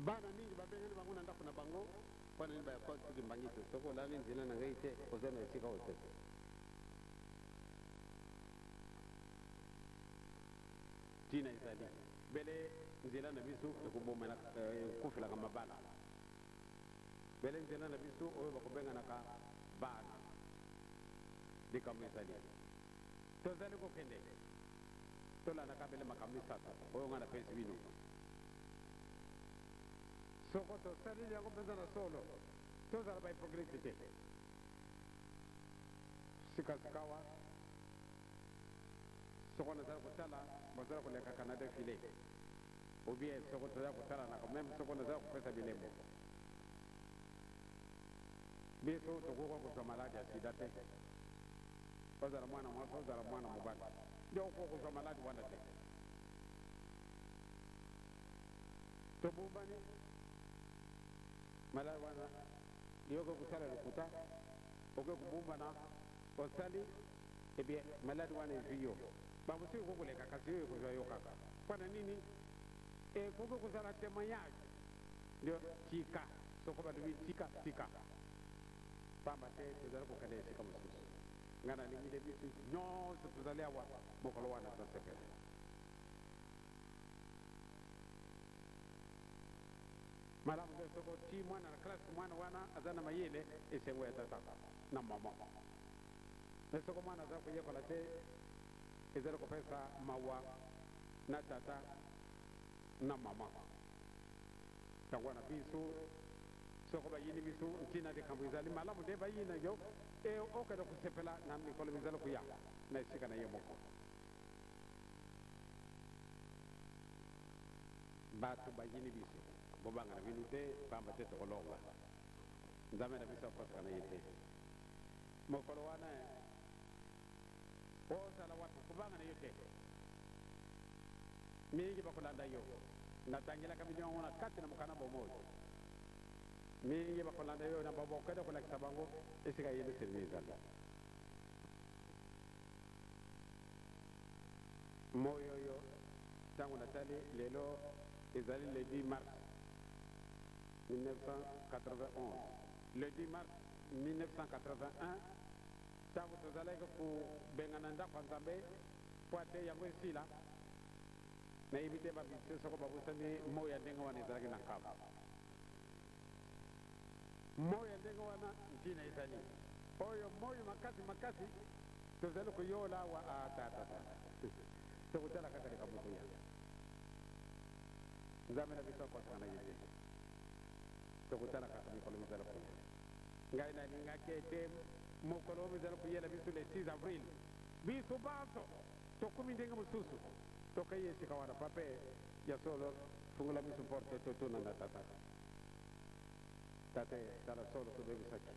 Bana mingi babengani bango na ndako na bango. Mpo na nini bayakoti Kimbanguiste? Soki olandi nzela na ngai te, oza na esika oyo te. Ntina ezali bele nzela na biso ekokufelaka mabala, bele nzela na biso oyo bakobenganaka bana. Likambo ezali, tozali kokende, tolandaka bele makambo misato oyo ngai napesi bino. Soko tosaleli yango mpenza na solo, tozala ba hypocrite te. Sikasikawa, soko nazali kotala, bozali kolekaka na defile, ou bien soko tozali kotalanaka, meme soko nazali kopesa bilembo, biso tokoki kozwa maladi ya sida te. Ozala mwana mwasi, ozala mwana mobali, nde okoki kozwa maladi wana te. Tobombani maladi wana, yo okoki kosala lokuta, okoki kobombana, osali, eh bien maladi wana ezwi yo. Bamosusu ekoki koleka, kasi yo ekozwa yo kaka. Mpo na nini? Ekoki kozala temoignage. Nde tika, soko balobi tika, tika. Pamba te tozali kokende esika mosusu. Ngai nalingi nde biso nyonso tozali awa mokolo wana tosepela. Malamu nde soki otii mwana na classe, mwana wana aza na mayele, esengo ya tata na mama. Mais soko mwana aza koyekola te, ezali kopesa mawa na tata na mama. Yango wana biso soko bayini biso ntina likambo ezali malamu nde bayina yo e okende kosepela na mikolo mizali koya na esika na ye moko. Bato bayini biso, bobanga na bino te, pamba te tokolonga. Nzambe na biso akosaka na ye te. Mokolo wana ozala wapi, kobanga na yo te. Mingi bakolanda yo. Natangelaka bino yango na kati na mokanda bomoi. Mingi bakolanda yo na bokende kolakisa bango esika Yelusalemi ezali. Moi oyo, ntango natali lelo, ezali le 10 mars 1991. Le 10 mars 1981, ntango tozalaki kobengana ndako ya Nzambe mpo ate yango esila, nayebi te ba musiciens soko babosani moi ya ndenge wana ezalaki na nkamba. Moi ya ndenge wana ntina ezali oyo moi makasi makasi tozali koyola awa ah tata tata tokotala kaka likambo ekoya. Nzambe na biso akosaka na ye te. Tokotala kaka mikolo mizali koya. Ngai nalingaki ete mokolo oyo mizali koyela biso le 6 avril, biso banso tokomi ndenge mosusu, tokei esika wana. Pape, ya solo, fungola biso porte totuna na tata. Tata, tala solo tobebisaki.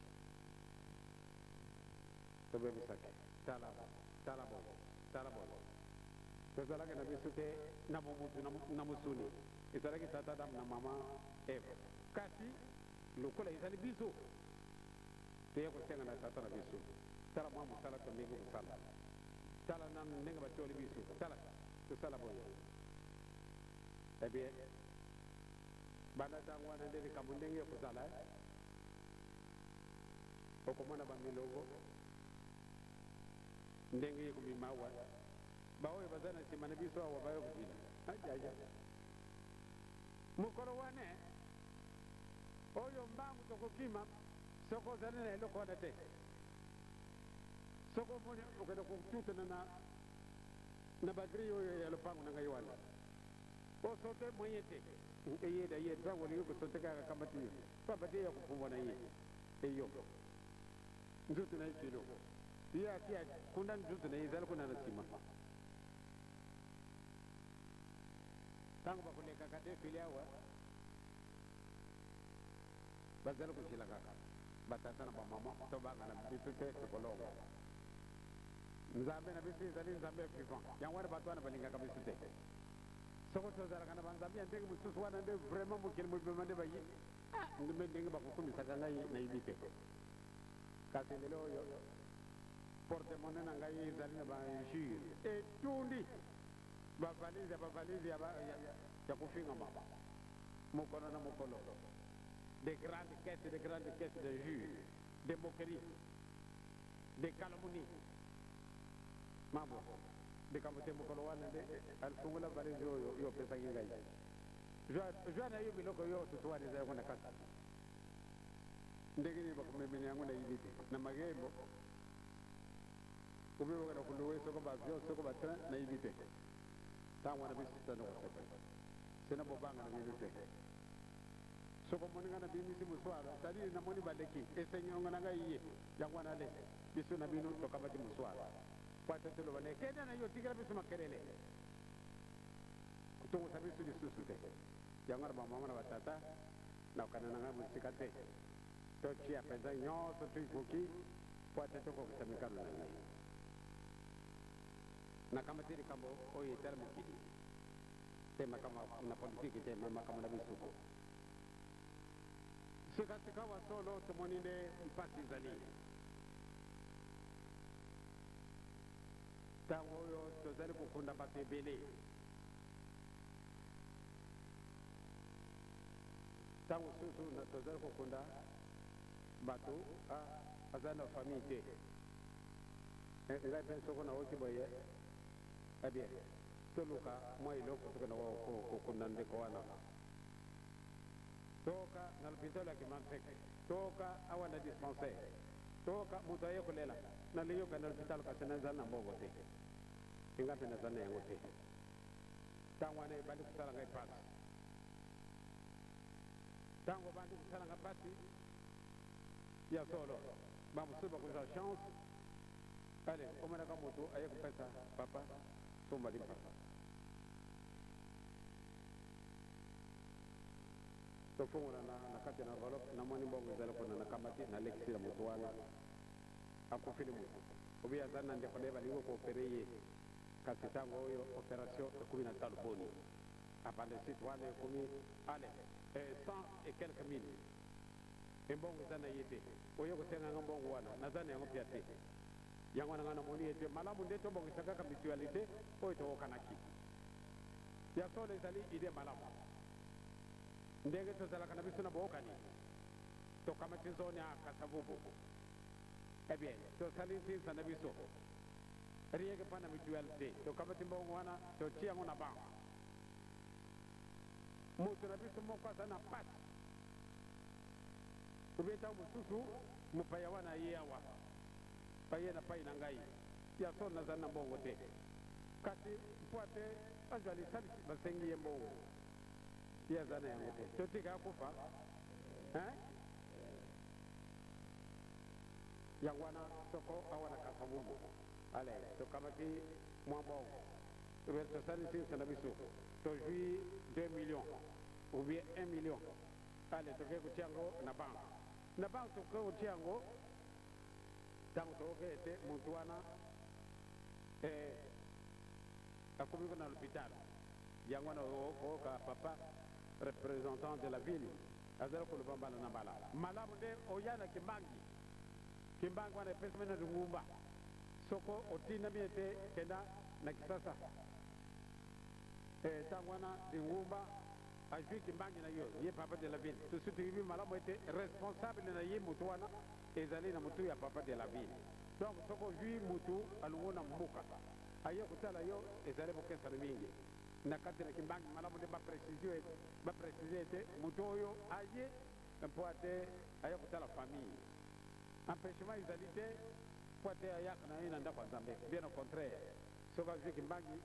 Tobebisaki. Tala, tala boye, tala boye. Tozalaki na biso te na bomoto na mosuni. Ezalaki tata Adam na mama Eva. Kasi lokola ezali biso, toye kosenga na tata na biso, tala mwa mosala tomeki kosala. Tala nanu ndenge batioli biso. Tala, tosala boye. Eh bien, banda tango wana nde likambo ndenge ekozala, eh? Okomona ba milongo ndenge ekobima awa. Baoyo baza na sima na biso awa baye kozila. Ajaja. Mokolo wana eh, oyo mbangu tokokima soki ozali na eloko wana te. Soki omoni okende kotutana na na ba grille oyo ya lopango na ngai wana. Osote moyen te. Eye d'ailleurs tango olingi kosote kaka kamati yo. Pamba te ya kopumbwa na ye. Eyo. Nzoto na ye kilo. Ye asi akunda nzoto na ye ezali kuna na sima. Tango bakolekaka defile awa, bazali kozila kaka ba tata na ba mama tobanga na biso te tokolonga. Nzambe na biso ezali Nzambe ya vivant. Yango wana bato wana balingaka biso te. Soko tozalaka na ba nzambe ya ndenge mosusu wana nde vraiment mokili mobimba nde baye ah ndenge ndenge bakokumisaka ngai nayebi te. Kasi lelo oyo porte monnaie na ngai ezali na ba injures etundi ba valise ya ba valise ya, ya, ya kofingama. Mokolo na mokolo, des grandes caisses, des grandes caisses d'injures, des moqueries, des calomnies. Mambo, likambo te mokolo wana nde alifungola valise oyo yo opesaki ngai. Zwa na yo biloko yo tutu wana eza yango na kati. Ndenge nini bakomemela yango nayebi te. Na magembo, obe bakenda koluwe soko ba avion soko ba train nayebi te. Ntango wana biso tozali kosepela. Sena bobanga na bino te. Soki omoni ngai nabimisi moswalo, c'est-à-dire namoni baleki, esengo na ngai ye. Yango wana ale, biso na bino tokamati moswalo. Po ata toloba na ye, kende na yo, tikela biso makelele. Kotungisa biso lisusu te. Yango wana bamama na batata, nakokende na ngai mosika te. Totia mpenza nyonso toikoki po ate tokokisa mikano na ye. Nakamati likambo oyo etali mokili te, makambo na politiki te, me makambo na biso. Sikasikawa solo tomoni nde mpasi ezali. Ntango oyo tozali kokunda bato ebele. Ntango mosusu na tozali kokunda bato a azali na famille te. Ngai mpe soko naoki boye, eh bien, toluka mwa eloko tokenda kokunda ndeko wana. Toka na lopitalo ya Kimbanseke, toka awa na dispensaire, toka moto aye kolela, nalingi kokende na lopitalo kasi nazali na mbongo te. Ngai mpe nazali na yango te. Ntango wana ebandi kosala ngai mpasi. Ntango ebandi kosala ngai mpasi ya solo, bamosusu bakozwa chance. Ale omonaka moto aye kopesa papa somba limpa. Tofongola na kati na enveloppe, namoni mbongo ezali kuna, nakamati, nalekisi na moto wana akufeli moto obi azali na ndeko na ye balingi koopere ye, kasi ntango oyo operation ekomi na talo boni, appendicite wana ekomi ale 100 et quelques mille, embongo eza na ye te. Oye kosenga nga mbongo wana, naza na yango pia te. Yango wana nga namoni ete malamu nde tobongisa kaka mutualité oyo toyokanaki. Ya solo ezali idée malamu. Ndenge tozalaka na biso na boyokani, tokamati zone ya Kasavubu. Eh bien, tosali nsinsa na biso rien que mpo na mutualité, tokamati mbongo wana, totie yango na banque. Moto na biso moko aza na pasi, oubien ntango mosusu mopaya wana aye awa, aye na pai na ngai, ya solo nazali na mbongo te, kasi mpo ate azwa lisalisi basengi ye mbongo, ye aza na yango te, totika akufa, hein? Yango wana soko awa na Kasavubu, ale tokamati mwa mbongo, oubien tosali nsinsa na biso, tozwi 2 millions ou bien 1 million, ale toke kotia yango na banque. Na banque toke kotia yango, ntango tokoki ete motu wana akomi kuna na l'hôpital. Yango wana okoyoka papa représentant de la ville azali koloba mbala na mbala, malamu nde oya na Kimbangi. Kimbangi wana epesami na lingumba, soko otindami ete kenda na Kisasa, ntango wana lingumba azwi Kimbangi na yo, ye papa de la ville. Tosi toyebi malamu ete responsable na ye motu wana ezali na motu ya papa de la ville. Donc soko ozwi motu alongo na mboka aye kotala yo, ezali bokesana mingi na kati na Kimbangi. Malamu nde baprécise ete motu oyo aye mpo ate aye kotala famille. Empêchement ezali te mpo ate ayaka na ye na ndako ya Nzambe. Bien au contraire, soki azwi Kimbangi,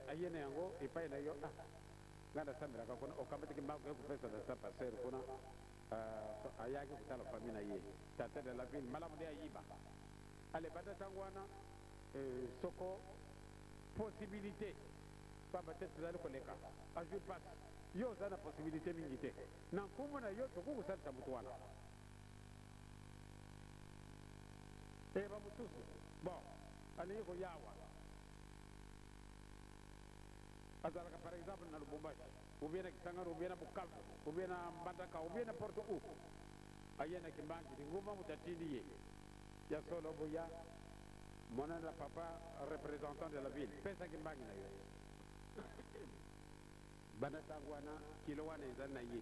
aye na yango epai na yo, ah, ngai nasambelaka kuna, okamati Kimbangi oye kopesa tata pasteur kuna, ayaki kotala famille na ye, tata de la ville malamu nde ayiba. Ale banda ntango wana, soko possibilité, pamba te tozali koleka, azwi mpasi, yo oza na possibilité mingi te, na nkombo na yo tokoki kosalisa motu wana. Bamosusu bon alingi koyawa, azalaka par exemple na Lubumbashi ou bien na Kisangani ou bien na Bukavu ou bien na Mbandaka ou bien n'importe où, aye na Kimbangi, lingumba moto atindi ye. Ya solo boya mona na papa représentant de la ville, pesa Kimbangi na yo. Banda ntango wana, kilo wana ezali na ye.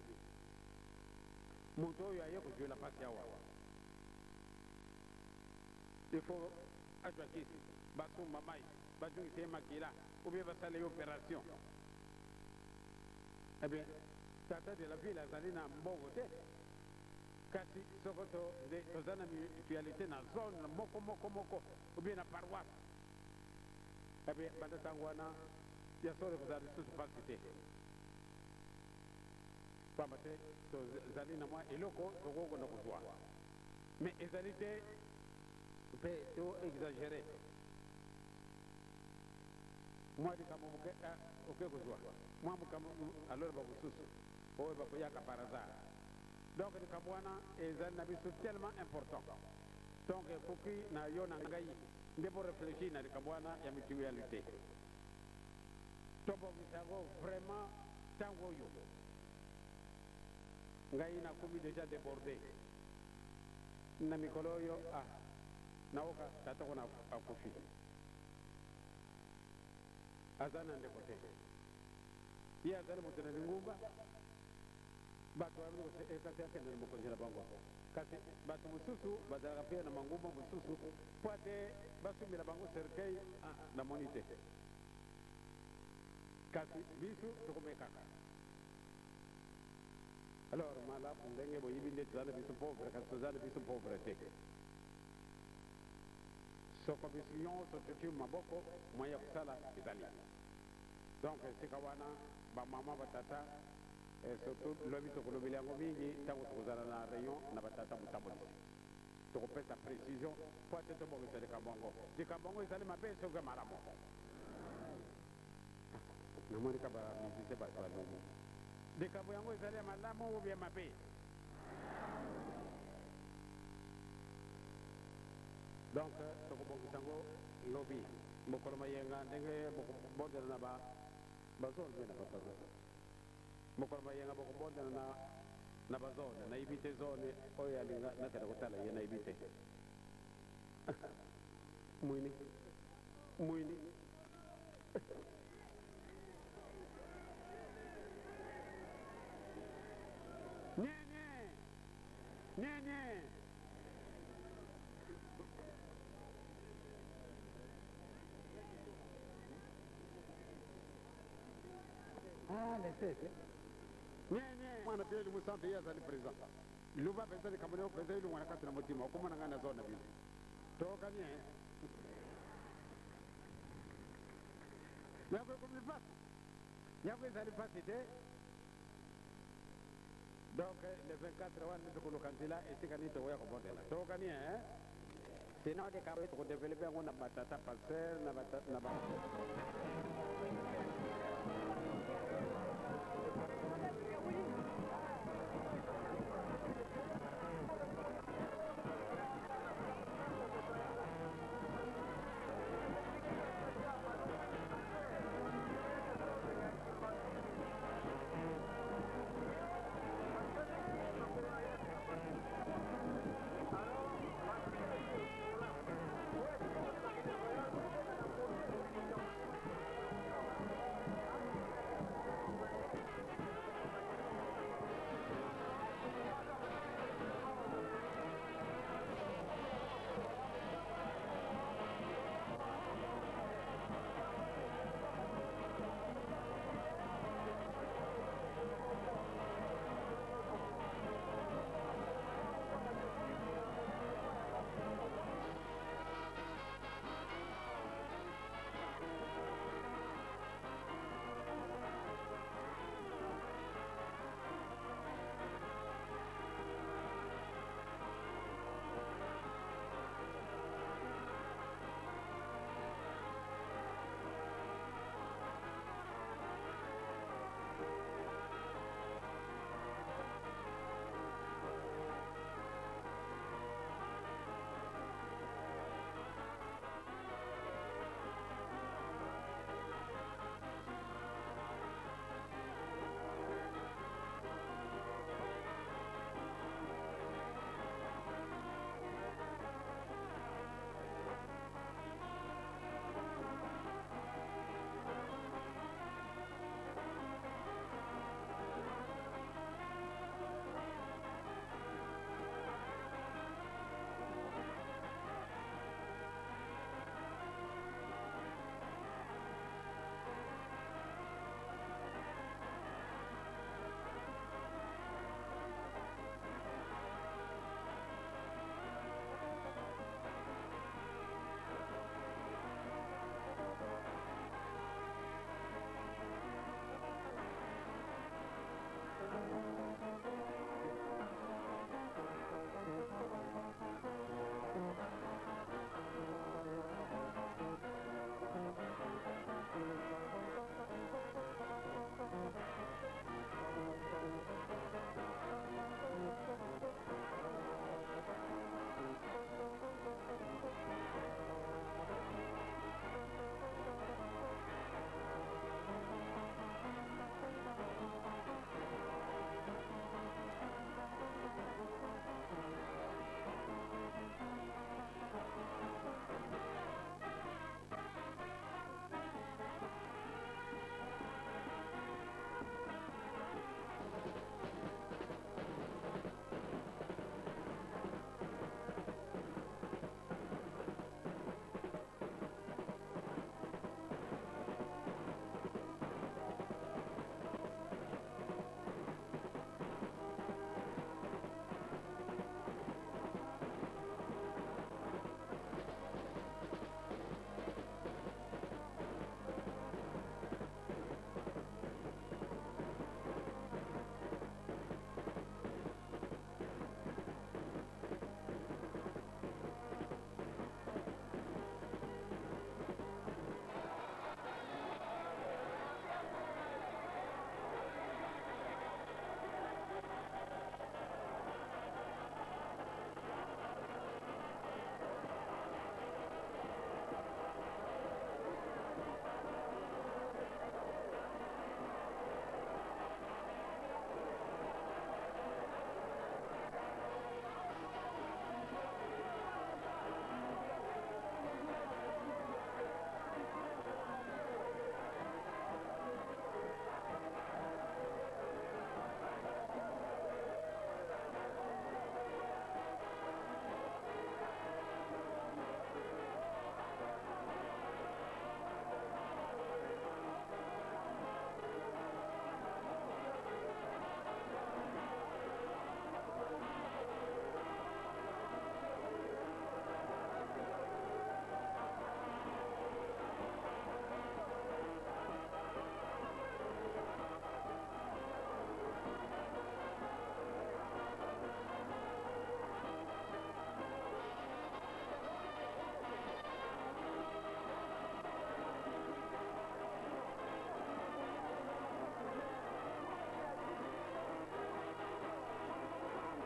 Moto oyo aye kozwela mpasi awa, il faut azwa kisi, basumba mai, bazongisa ye makila, ou bien basala ye opération. Eh bien, tata de la ville azali na mbongo te, kasi soko to nde toza na mutualité na zone moko moko moko, ou bien na paroisse, eh bien, banda ntango wana ya solo ekozala lisusu mpasi te, pamba te tozali na mwa eloko tokokona kozwa. Mais ezali te mpe to exagérer mwa likambo moke oke kozwa mwa mokambo, alors bamosusu oyo bakoyaka par hasard. Donc likambo wana ezali na biso tellement important. Donc ekoki na yo na ngai nde bo réfléchir na likambo wana ya mutualité, tobongisa yango vraiment. Ntango oyo ngai nakomi déjà débordé na mikolo oyo, ah, naoka tata kona akufi, aza na ndeko te, ye azali moto na lingumba. Bato kasi akende na mokonzi na bango, kasi bato mosusu bazalaka mpe na mangumba mosusu mpo ate basumbela bango cercueil. Ah, namoni te, kasi biso tokomekaka. Alors malamu ndenge boyibi nde toza na biso pauvre, kasi toza na biso pauvre te. Soko biso nyonso totii maboko, moyen ya kosala ezali. Donc esika wana, bamama, batata, surtout lobi tokolobela yango mingi ntango tokozala na réunion na batata motambolisi, tokopesa précision po ate tobongisa likambo yango. Likambo yango ezali mabe soki malamu? Namoni ka bamusicien, bato balongi. Likambo yango ezali ya malamu ou bien mabe? Donc tokobongisa yango lobi mokolo mayenga, ndenge bokobondela na bazone mpe na baparoisse. Mokolo mayenga bokobondela na bazone. Nayebi te zone oyo alinga nakende kotala ye, nayebi te. Mwini mwini nyenye nyenye. Ah, lesese nyenye mwana Pieli Musantu, ye azali président. Luba mpenza likambo leo mpenza elongwa na kati na motima. Okomona ngai na zone na bino, tokani yango ekomi mpasi, yango ezali mpasi te. Donc le 24 wana tokoluka nzela esika nini tokoya kobondela, tokani. Sinon likambo tokodévelopper yango na batata pasteur na ba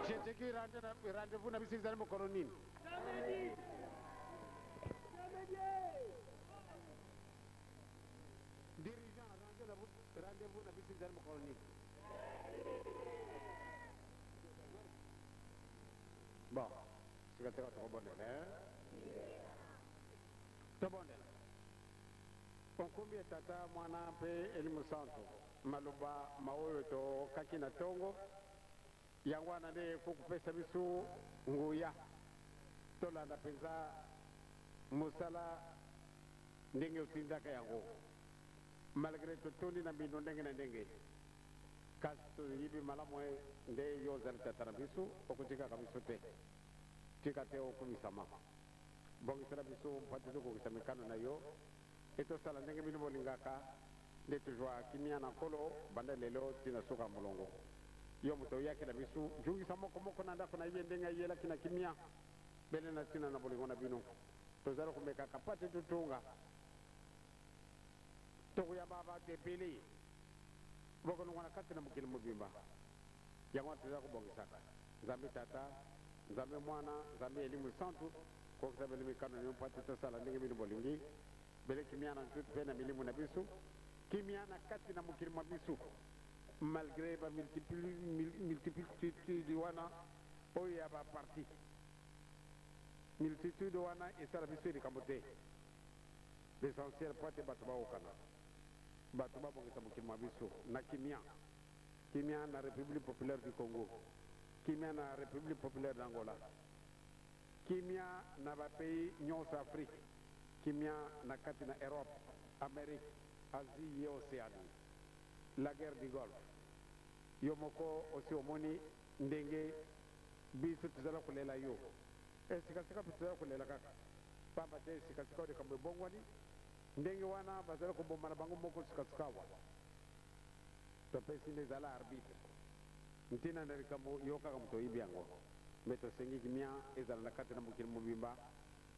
Ceceki rendez-vous na biso ezali mokolo nini? Dirigeant, rendez-vous na biso ezali mokolo nini? Bon, sika-sika tokobondela. Tobondela. Nkombi ya Tata, Mwana mpe Elimo Santu, maloba maoyo tokaki na ntongo, yango wana nde ekokopesa biso nguya tolanda mpenza mosala ndenge otindaka yango, malgre totondi na mbindo ndenge na ndenge, kasi toyebi malamu nde yo ozali Tata na biso, okotikaka biso te. Tika te okumisama. Bongisela biso mpo ete tokokisa mikano na yo, mpe tosala ndenge bino bolingaka, nde tozwa kimia na Nkolo banda lelo tii na suka ya molongo. Yo moto oyaki na biso, jungisa moko moko na ndako na ye ndenge ayelaki na kimia, bele na ntina na bolingo na bino. Tozali komekaka mpo ete totonga. Tokoyamba bato ebele bakolongwa na kati na mokili mobimba. Yango wana tozali kobongisaka. Nzambe Tata, Nzambe Mwana, Nzambe Elimo Santu, kokisa bele mikano na bino mpo ete tosala ndenge bino bolingi, bele kimia na nzoto mpe na milimo na biso, kimia na kati na mokili mwa biso, malgre ba multitude wana oyo ya ba parti. Multitude wana esala biso likambo te. L'essentiel mpo ete bato baokana, bato babongisa mokili mwa biso na kimia. Kimia na Republique populaire du Congo, kimia na Republique populaire d'Angola, kimia na ba pays nionso ya Afrique, kimia na kati na Europe, Amerique, Asie ye Oceanie. La guerre du Golfe, yo moko osi omoni ndenge biso tozala kolela yo. E sika sika mpe tozala kolela kaka pamba te sika sikawa likambo ebongwani ndenge wana bazali kobomana bango moko sika sikawa. Topesi nde zala arbitre. Ntina na likambo yo kaka moto oyebi yango. Mpe tosengi kimia ezala na kati na mokili mobimba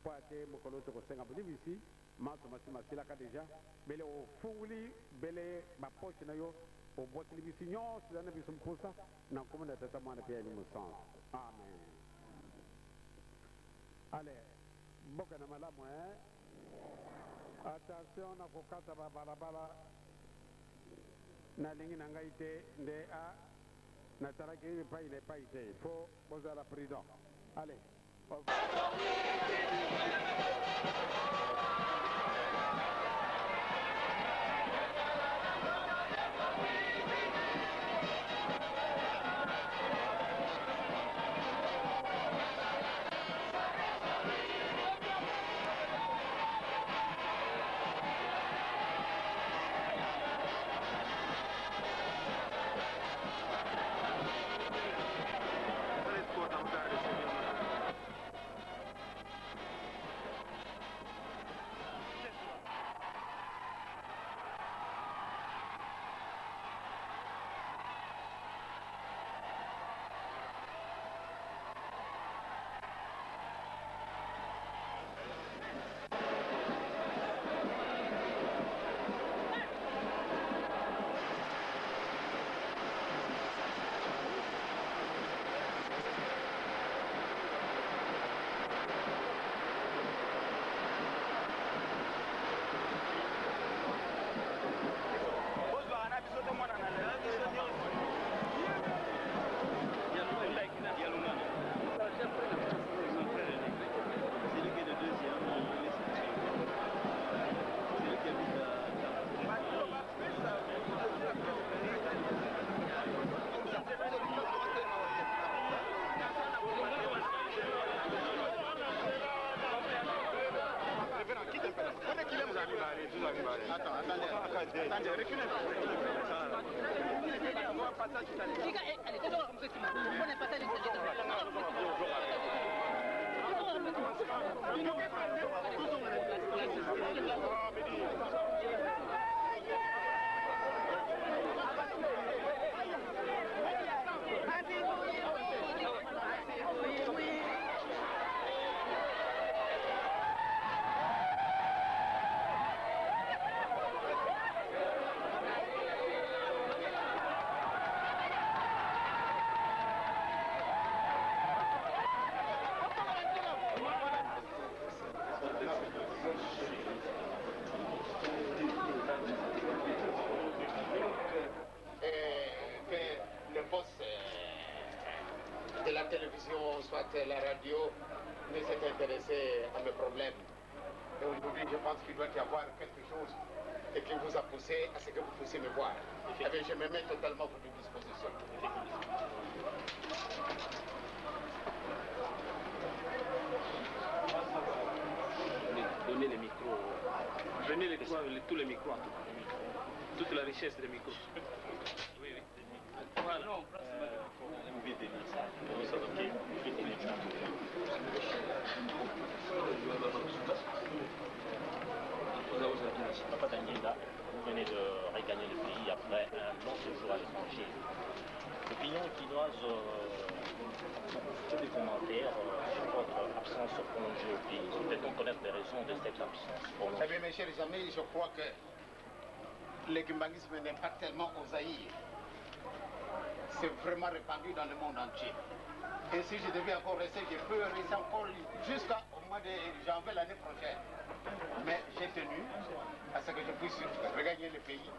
mpo ate mokolo tokosenga bolimbisi manso masi masilaka dejà bele ofunguli bele ba poche na yo obwakili biso nyonso ezali na biso mposa na nkombo na Tata Mwana mpe ya Elimo Santu. Amen. Allez, bokende malamu hein. Attention na kokata ba balabala. Nalingi na ngai te nde a natalaki epai na epai te il faut bozala prudent allez au revoir. la télévision, soit la radio ne s'est intéressé à mes problèmes. Et aujourd'hui, je pense qu'il doit y avoir quelque chose et qui vous a poussé à ce que vous puissiez me voir. Eh bien, je me mets totalement à votre disposition. Donnez les micros. Venez les trois, tous les micros en tout cas. Toute la richesse des micros. Oui, oui. Voilà. Papa Daniela, vous venez de regagner le pays après un long séjour à l'étranger. L'opinion quinoise fait des commentaires sur votre absence prolongée au pays. Peut-on connaître les raisons de cette absence prolongée Eh bien, mes chers amis, je crois que le kimbanguisme n'est pas tellement aux Zaïre. C'est vraiment répandu dans le monde entier. Et si je devais encore rester, je peux rester encore jusqu'au mois de janvier l'année prochaine. Mais j'ai tenu à ce que je puisse regagner le pays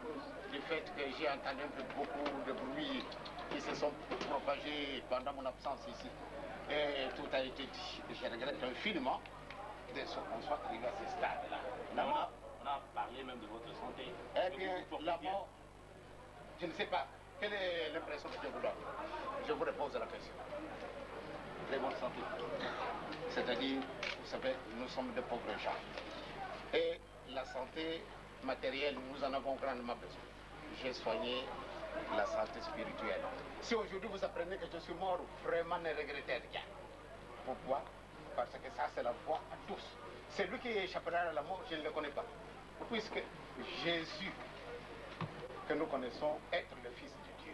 du fait que j'ai entendu un peu beaucoup de bruit qui se sont propagés pendant mon absence ici. Et tout a été dit. Je regrette infiniment de ce qu'on soit arrivé à ce stade-là. La mort, on a parlé même de votre santé. Eh bien, la mort, je ne sais pas. Quelle est l'impression que je vous donne Je vous repose la question. Très bonne santé. C'est-à-dire, vous savez, nous sommes de pauvres gens. Et la santé matérielle, nous en avons grandement besoin. J'ai soigné la santé spirituelle. Si aujourd'hui vous apprenez que je suis mort, vraiment ne regrettez rien. Pourquoi Parce que ça, c'est la voie à tous. Celui qui échappera à la mort, je ne le connais pas. Puisque Jésus, que nous connaissons être le Fils de Dieu,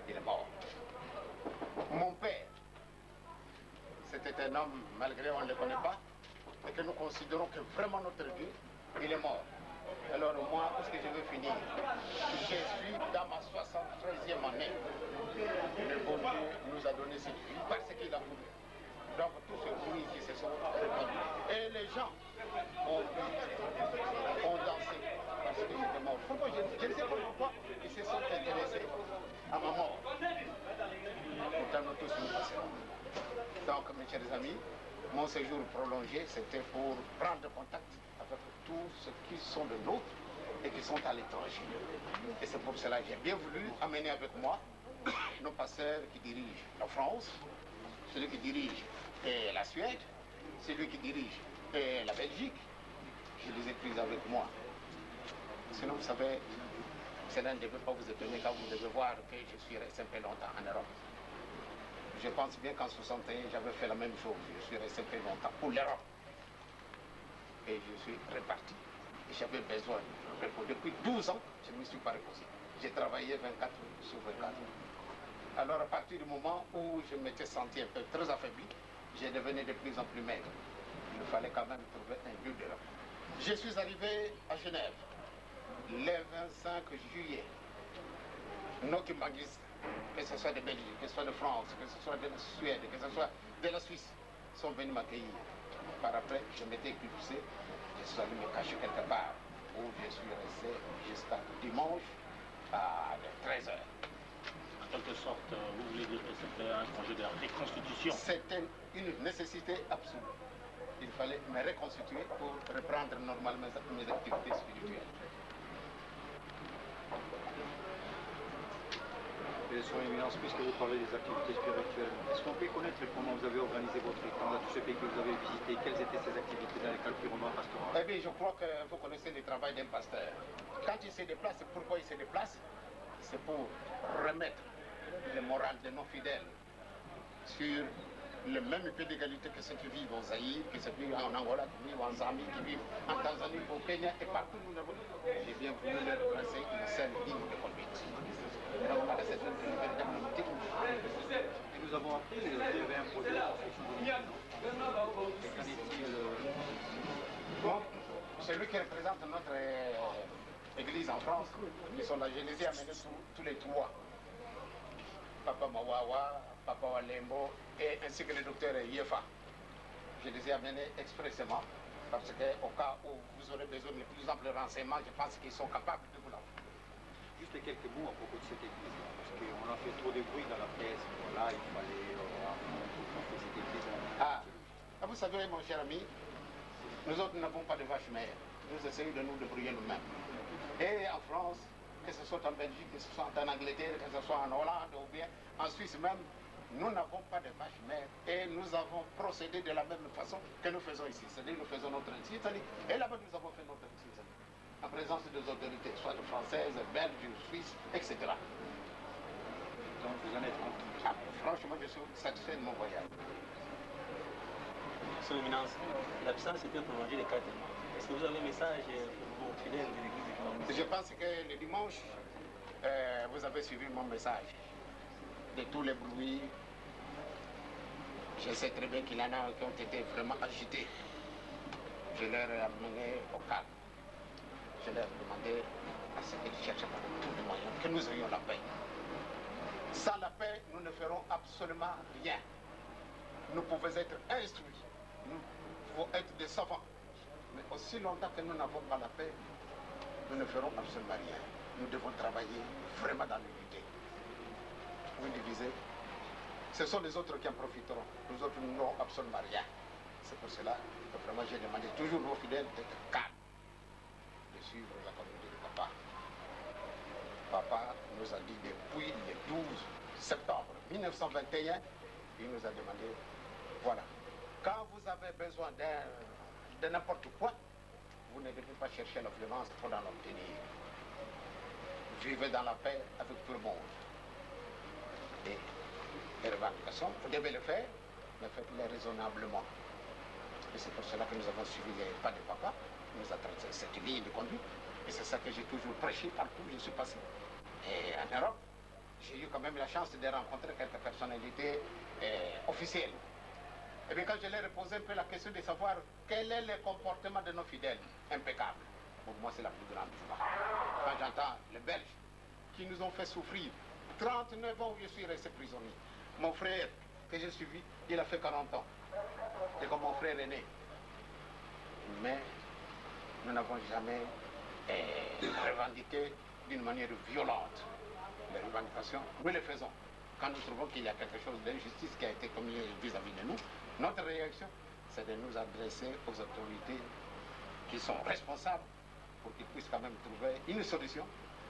il est mort. Mon père, c'était un homme, malgré on ne le connaît pas, et que nous considérons que vraiment notre Dieu, il est mort. Alors moi, où est-ce que je veux finir Je suis dans ma 73e année. Le bon Dieu nous a donné cette vie parce qu'il a voulu. Donc tous ces bruits qui se sont répandus. Et les gens ont bu, ont dansé parce que j'étais mort. Pourquoi je, je ne sais pas pourquoi ils se sont intéressés à ma mort. Pourtant nous tous nous passerons. Donc mes chers amis, mon séjour prolongé, c'était pour prendre contact avec tous ceux qui sont de nôtres et qui sont à l'étranger. Et c'est pour cela que j'ai bien voulu amener avec moi nos pasteurs qui dirigent la France, celui qui dirige eh, la Suède, celui qui dirige eh, la Belgique. Je les ai pris avec moi. Sinon, vous savez, cela ne devait pas vous étonner quand vous devez voir que je suis resté un peu longtemps en Europe. Je pense bien qu'en 61, j'avais fait la même chose. Je suis resté un peu longtemps pour l'Europe. Et je suis reparti. J'avais besoin de repos. Depuis 12 ans, je ne me suis pas reposé. J'ai travaillé 24 sur 24. Alors à partir du moment où je m'étais senti un peu très affaibli, j'ai devenu de plus en plus maigre. Il fallait quand même trouver un lieu de repos. Je suis arrivé à Genève le 25 juillet. Nos kimbanguistes, que ce soit de Belgique, que ce soit de France, que ce soit de la Suède, que ce soit de la Suisse, sont venus m'accueillir. Par après, je m'étais éclipsé, je suis allé me cacher quelque part, où je suis resté jusqu'à dimanche à 13h. En quelque sorte, vous voulez dire que c'était un projet de reconstitution C'était une nécessité absolue. Il fallait me reconstituer pour reprendre normalement mes activités spirituelles. Et son éminence, puisque vous parlez des activités spirituelles, est-ce qu'on peut connaître comment vous avez organisé votre temps dans tous ces pays que vous avez visités Quelles étaient ces activités dans le cadre purement pastoral Eh bien, je crois que vous connaissez le travail d'un pasteur. Quand il se déplace, pourquoi il se déplace C'est pour remettre le moral de nos fidèles sur le même pied d'égalité que ceux qui vivent en Zaïre, que ceux qui vivent en Angola, qui vivent en Zambie, qui vivent en Tanzanie, au Kenya et partout où nous avons. J'ai bien voulu leur tracer une scène digne de conduite. Donc, voilà, c'est une véritable technique. Et nous avons appris qu'il y avait un projet de construction de l'église. Qu'en est-il Bon, celui qui représente notre église en France, ils sont là, je les ai amenés tous les trois. Papa Mawawa, Papa Walembo et ainsi que le docteur Yefa. Je les ai amenés expressément parce qu'au cas où vous aurez besoin de plus amples renseignements, je pense qu'ils sont capables de vous l'offrir. Juste quelques mots à propos de cette église, parce qu'on a fait trop de bruit dans la presse. Voilà, il fallait Vous savez, mon cher ami, nous autres n'avons pas de vache mère. Nous essayons de nous débrouiller nous-mêmes. Et en France, que ce soit en Belgique, que ce soit en Angleterre, que ce soit en Hollande ou bien en Suisse même, nous n'avons pas de vache mère et nous avons procédé de la même façon que nous faisons ici. C'est-à-dire nous faisons notre Italie et là-bas nous avons fait notre Italie. En présence des autorités, soit françaises, belges, suisses, etc. Donc vous en êtes content? Ah, franchement, je suis satisfait de mon voyage. Son Éminence, l'absence était prolongée de 4 mois. Est-ce que vous avez un message pour vos fidèles de l'église de Kimbangu? Je pense que le dimanche, vous avez suivi mon message. De tous les bruits, je sais très bien qu'il y en a qui ont été vraiment agités. Je leur ai amené au calme. Je leur ai demandé à ce qu'ils cherchent par tous les moyens que nous ayons la paix. Sans la paix, nous ne ferons absolument rien. Nous pouvons être instruits, nous pouvons être des savants. Mais aussi longtemps que nous n'avons pas la paix, nous ne ferons absolument rien. Nous devons travailler vraiment dans l'unité. Vous divisez, ce sont les autres qui en profiteront. Nous autres, nous n'aurons absolument rien. C'est pour cela que vraiment j'ai demandé toujours aux fidèles d'être calmes, de suivre la communauté de papa. Papa nous a dit depuis le 12 septembre 1921, il nous a demandé, voilà, quand vous avez besoin de n'importe quoi, vous ne devez pas chercher la violence pour en obtenir. Vivez dans la paix avec tout le monde. Et les revendications, vous devez le faire, mais faites-les raisonnablement. Et c'est pour cela que nous avons suivi les pas de papa. Il nous a tracé cette ligne de conduite. Et c'est ça que j'ai toujours prêché partout où je suis passé. Et en Europe, j'ai eu quand même la chance de rencontrer quelques personnalités officielles. Et bien quand je leur ai posé un peu la question de savoir quel est le comportement de nos fidèles, impeccable. Pour moi, c'est la plus grande joie. Quand j'entends les Belges qui nous ont fait souffrir, 39 ans où je suis resté prisonnier. Mon frère que j'ai suivi, il a fait 40 ans. C'est comme mon frère aîné. Mais nous n'avons jamais revendiqué d'une manière violente. Les revendications, nous les faisons. Quand nous trouvons qu'il y a quelque chose d'injustice qui a été commis vis-à-vis de nous, notre réaction, c'est de nous adresser aux autorités qui sont responsables pour qu'ils puissent quand même trouver une solution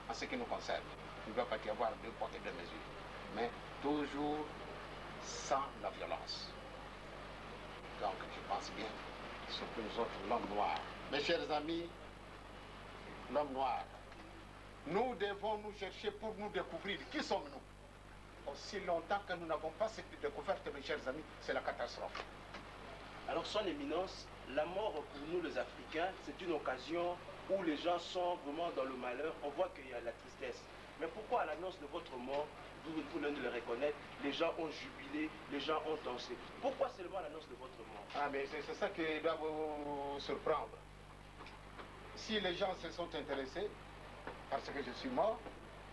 en ce qui nous concerne. Il ne doit pas y avoir deux poids et deux mesures, mais toujours sans la violence. Donc, je pense bien, surtout nous autres, l'homme noir. Mes chers amis, l'homme noir, nous devons nous chercher pour nous découvrir. Qui sommes-nous? Aussi longtemps que nous n'avons pas cette découverte, mes chers amis, c'est la catastrophe. Alors, son éminence, la mort pour nous les Africains, c'est une occasion où les gens sont vraiment dans le malheur. On voit qu'il y a la tristesse. Mais pourquoi à l'annonce de votre mort, vous venez de le reconnaître, les gens ont jubilé, les gens ont dansé? Pourquoi seulement à l'annonce de votre mort? Ah, mais c'est ça qui doit vous surprendre. Si les gens se sont intéressés, parce que je suis mort,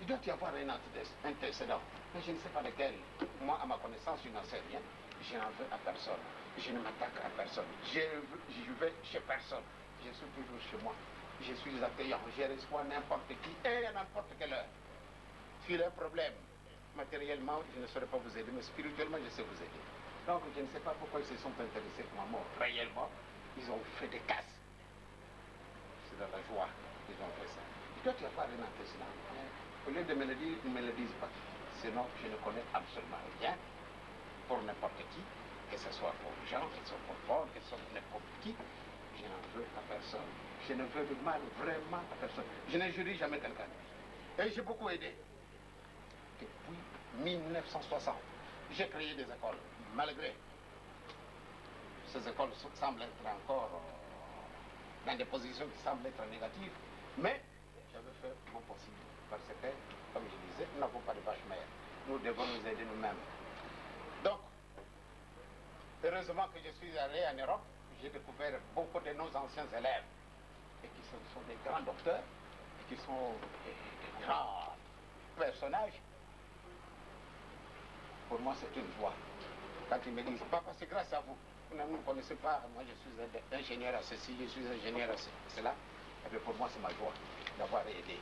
il doit y avoir un antécédent. Mais je ne sais pas lequel. Moi, à ma connaissance, je n'en sais rien. Je n'en veux à personne. Je ne m'attaque à personne. Je vais chez personne. Je suis toujours chez moi. Je suis accueillant. Je reçois n'importe qui et à n'importe quelle heure. S'il y a un problème, matériellement, je ne saurais pas vous aider, mais spirituellement, je sais vous aider. Donc, je ne sais pas pourquoi ils se sont intéressés pour ma mort. Réellement, ils ont fait des casses. C'est dans la joie qu'ils ont fait ça. Il doit y avoir un antécédent. Au lieu de me le dire, ils ne me le disent pas. Sinon, je ne connais absolument rien pour n'importe qui, que ce soit pour Jean, que ce soit pour Paul, que ce soit pour n'importe qui. Je n'en veux à personne. Je ne veux de mal vraiment à personne. Je n'injurie jamais quelqu'un. Et j'ai beaucoup aidé. Depuis 1960, j'ai créé des écoles, malgré ces écoles semblent être encore dans des positions qui semblent être négatives, mais j'avais fait mon possible, parce que, comme je disais, nous n'avons pas de vache mère. Nous devons nous aider nous-mêmes. Donc, heureusement que je suis allé en Europe, j'ai découvert beaucoup de nos anciens élèves, et qui sont des grands docteurs, et qui sont des grands personnages. Pour moi, c'est une joie. Quand ils me disent, papa, c'est grâce à vous. Vous ne me connaissez pas, moi je suis ingénieur à ceci, je suis ingénieur à cela. Et bien pour moi, c'est ma joie d'avoir aidé.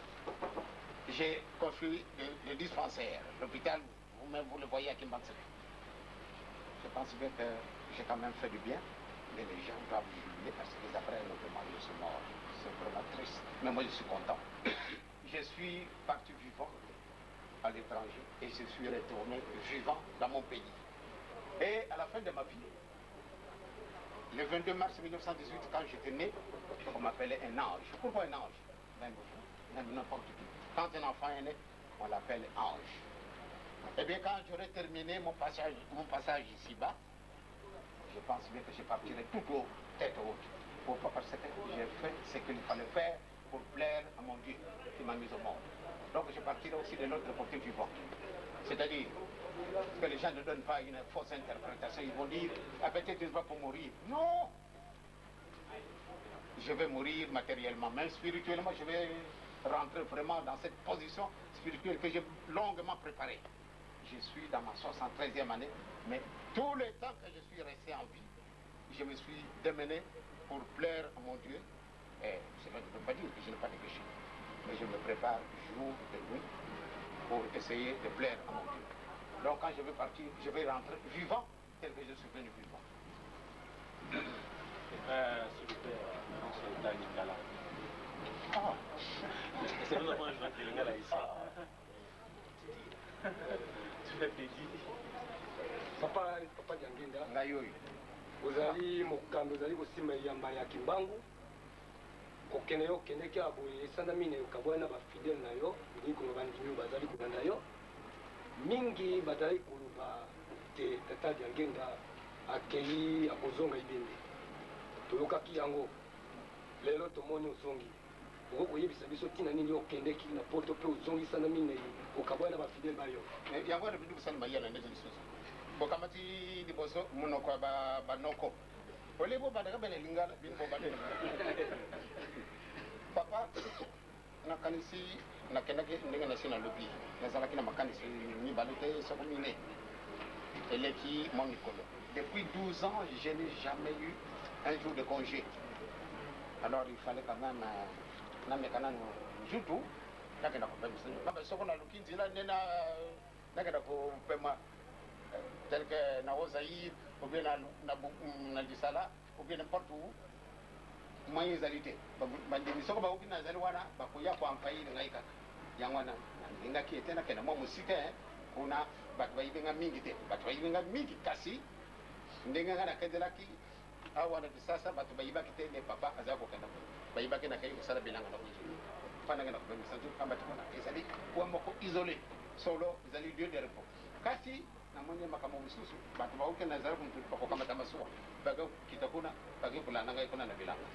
J'ai construit le dispensaire, l'hôpital, vous-même vous le voyez à Kimbanseke. Je pense bien que j'ai quand même fait du bien. Mais les gens doivent jubiler parce que après l'enterrement, je suis mort. C'est vraiment triste. Mais moi, je suis content. Je suis parti vivant à l'étranger et je suis retourné vivant dans mon pays. Et à la fin de ma vie, le 22 mars 1918, quand j'étais né, on m'appelait un ange. Pourquoi un ange? Même vous, même n'importe qui. Quand un enfant est né, on l'appelle ange. Eh bien, quand j'aurai terminé mon passage ici-bas, je pense bien que je partirai tout haut, tête haute. Pourquoi? Parce que j'ai fait ce qu'il fallait faire pour plaire à mon Dieu qui m'a mis au monde. Donc je partirai aussi de l'autre côté vivant. C'est-à-dire que les gens ne donnent pas une fausse interprétation. Ils vont dire, ah peut-être il va pour mourir. Non! Je vais mourir matériellement, mais spirituellement, je vais rentrer vraiment dans cette position spirituelle que j'ai longuement préparée. Je suis dans ma 73e année, mais tout le temps que je suis resté en vie, je me suis démené pour plaire à mon Dieu. Et cela ne veut pas dire que je n'ai pas de péché. Mais je me prépare jour et nuit pour essayer de plaire à mon Dieu. Donc quand je vais partir, je vais rentrer vivant tel que je suis venu vivant. S'il vous plaît, on se donne Lingala. Ah. C'est nous avons un joueur de Lingala ici. Tu l'as dit. Papa, Papa Diangienda. Ngai oyo. Ozali mokambi, ozali kosimba eyamba ya Kimbangu. Kokende yo okendeki awa boye esanda minei okabwani na bafidele na yo, elingi koloba bandimi oyo bazali kolanda yo. Mingi bazalaki koloba te tata Diangienda akei akozonga ebembe. Toyokaki yango, lelo tomoni ozongi. Okoki koyebisa biso ntina nini yo okendeki na poto mpe ozongi sanza minei okabwani na bafidele ba yo? Yango wana ebandi kosala mayele ndenge lisusu. Bokamati liboso monoko ya banoko. Olie bobandaka bene lingala bino bobandela. Papa, nakanisi nakendaki ndenge nasi nalobi, nazalaki na makanisi mibale te soko mine eleki mwa mikolo. Depuis 12 ans, je n'ai jamais eu un jour de congé. Alors il fallait quand même nameka nanu nzutu nakenda kopemisa. Papa, soko naluki nzela nde nakenda kopema tel que na Haut-Zaïre ou bien na Lisala ou bien n'importe où, moyen ezali te. Bandimi soko bakoki nazali wana bakoya ko envahir ngai kaka. Yango wana nalingaki ete nakenda mwa mosika, kuna bato bayibi nga mingi te. Bato bayibi nga mingi, kasi ndenge nga nakendelaki awa na Kisasa bato bayibaki te, nde papa azali kokenda kuna. Bayibaki nakei kosala bilanga na Buzulu. Mpa nakenda kopemisa nzoto, pamba te kuna ezali coin moko isolé, solo ezali lieu de repos. Kasi namoni makambo mosusu, bato bakokenda ezali motu bakokamata masuwa, bakokita kuna, bakei kolanda ngai kuna na bilanga.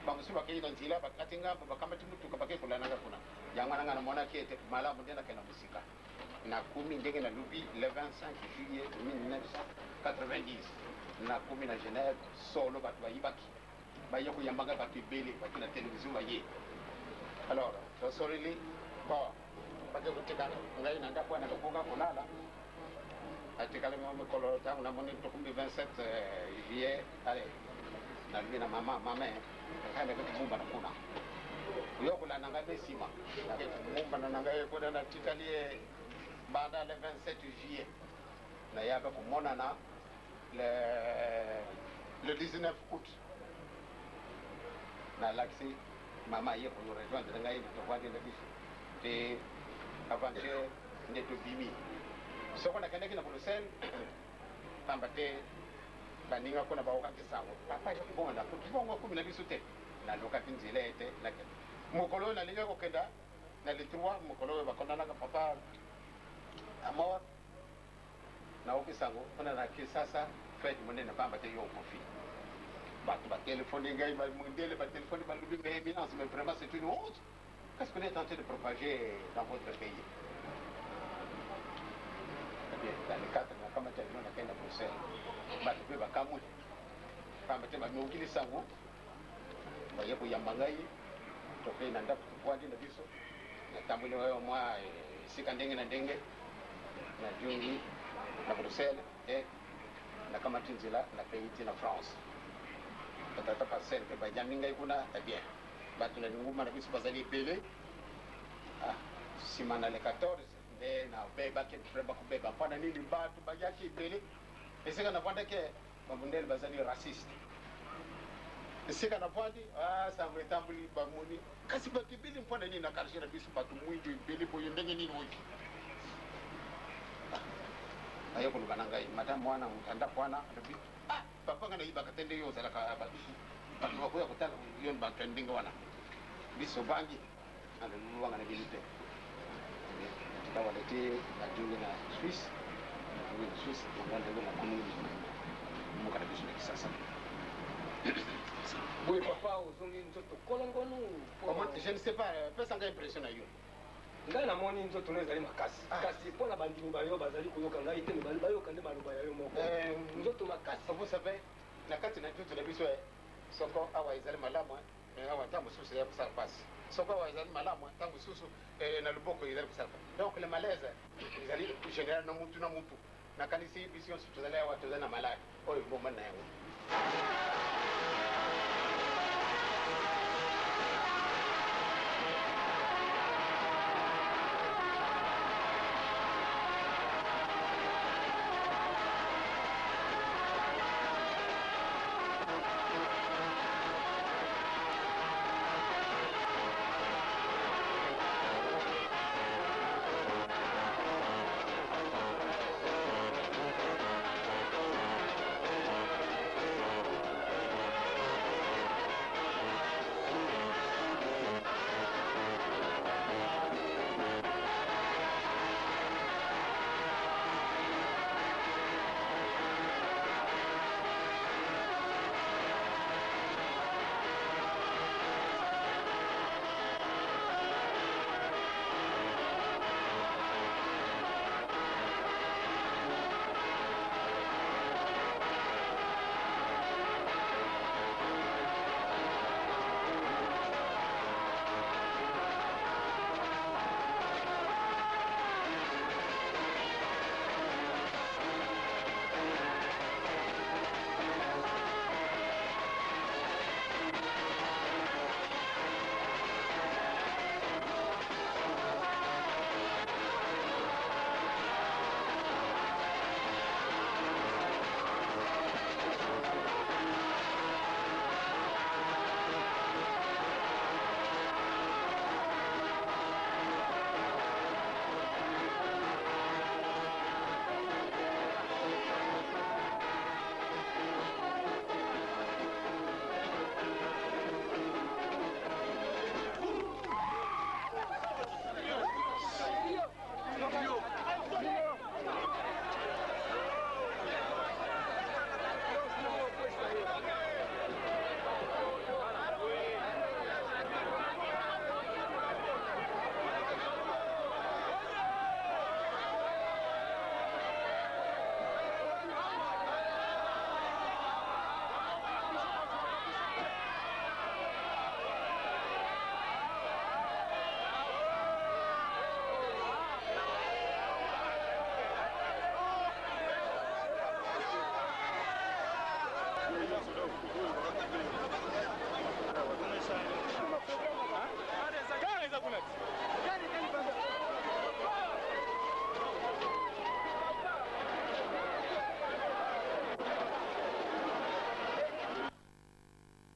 Bamosusu bakei na nzela, bakati ngambo, bakamati motuka, bakei kolanda ngai kuna. Yango wana ngai namonaki ete malamu nde nakenda mosika. Nakomi ndenge nalobi le 25 juillet 1990, nakomi na Genève, solo bato bayibaki, baye koyamba ngai bato ebele, bato na televizio baye. Alors tosoleli, bon, bake kotika ngai na ndako wana nakoka kolala. Atikali mwa mikolo, ntango namoni tokomi 27 juillet, allez, nalobi na mama, mama, ngai nake kobumbana kuna. Yo kolanda ngai mpe nsima. Nake kobumbana na ngai kuna, natikali ye banda le 27 juillet. Nayaka komonana le 19 août. Nalakisi mama ye ko rejoindre ngai tovandi na biso te aventure nde tobimi. Soko nakendaki na Bruxelles, pamba te baninga kuna baokaki sango papa ayaki bongo na kutu bongo akomi na biso te. Nalukaki nzela ete nakenda mokolo oyo nalingaki kokenda na le 3, mokolo oyo bakondanaka papa à mort. Naoki sango kuna na Kinshasa fête monene, pamba te yo okofi. Bato batelefone ngai, bamundele batelefone, balobi mais éminence, mais vraiment c'est une honte. Qu'est-ce qu'on est en train de propager dans votre pays? Eh bien, dans le cadre nakamati avion nakei na Bruxelles, bato mpe bakamwe, pamba te bamokili sango, baye koyamba ngai. Tokei na ndako, tovandi na biso, natamboli oyo mwa esika ndenge na ndenge, nazongi na Bruxelles e nakamati nzela nakei ti na France. Batata pasteur mpe bayambi ngai kuna. Eh bien, bato na linguma na biso bazali ebele. Nsima na le 14 nde nabebaki vraiment kobeba. Mpona nini? Bato bayaki ebele esika navandaki, bamundele bazali raciste. Esika navandi, ah, sango etamboli, bamoni. Kasi bato ebele mpo na nini na quartier na biso bato mwindo ebele boye ndenge nini oyo? Ah, aye koloba na ngai, madame wana moto ya ndako wana alobi, ah, papa ngai nayibaka te nde yo ozalaka bato bato bakoya kotala yo bato ya ndenge wana. Biso bangi, alobi bobanga na bino te. Tika wana te nazongi na Suisse, nazongi na Suisse, yango ndenge nakomi mboka na biso na Kisasa. Boye papa ozongi nzoto kolongonu? Je ne sais pas, pesa ngai impression na yo. Ngai namoni nzoto no ezali makasi, kasi mpo na bandimi bayo bazali koyoka ngai te, me bayoka nde maloba ya yo moko. Nzoto makasi. Vous savez, na kati na nzoto na biso, soko awa ezali malamu, mais awa ntango mosusu ezali kosala mpasi. Soko awa ezali malamu, ntango mosusu na loboko ezali kosala mpasi. Donc le malaise ezali général na mutu na mutu. Nakanisi biso nyonso tozali awa tozali na malade oyo ebomani na yango.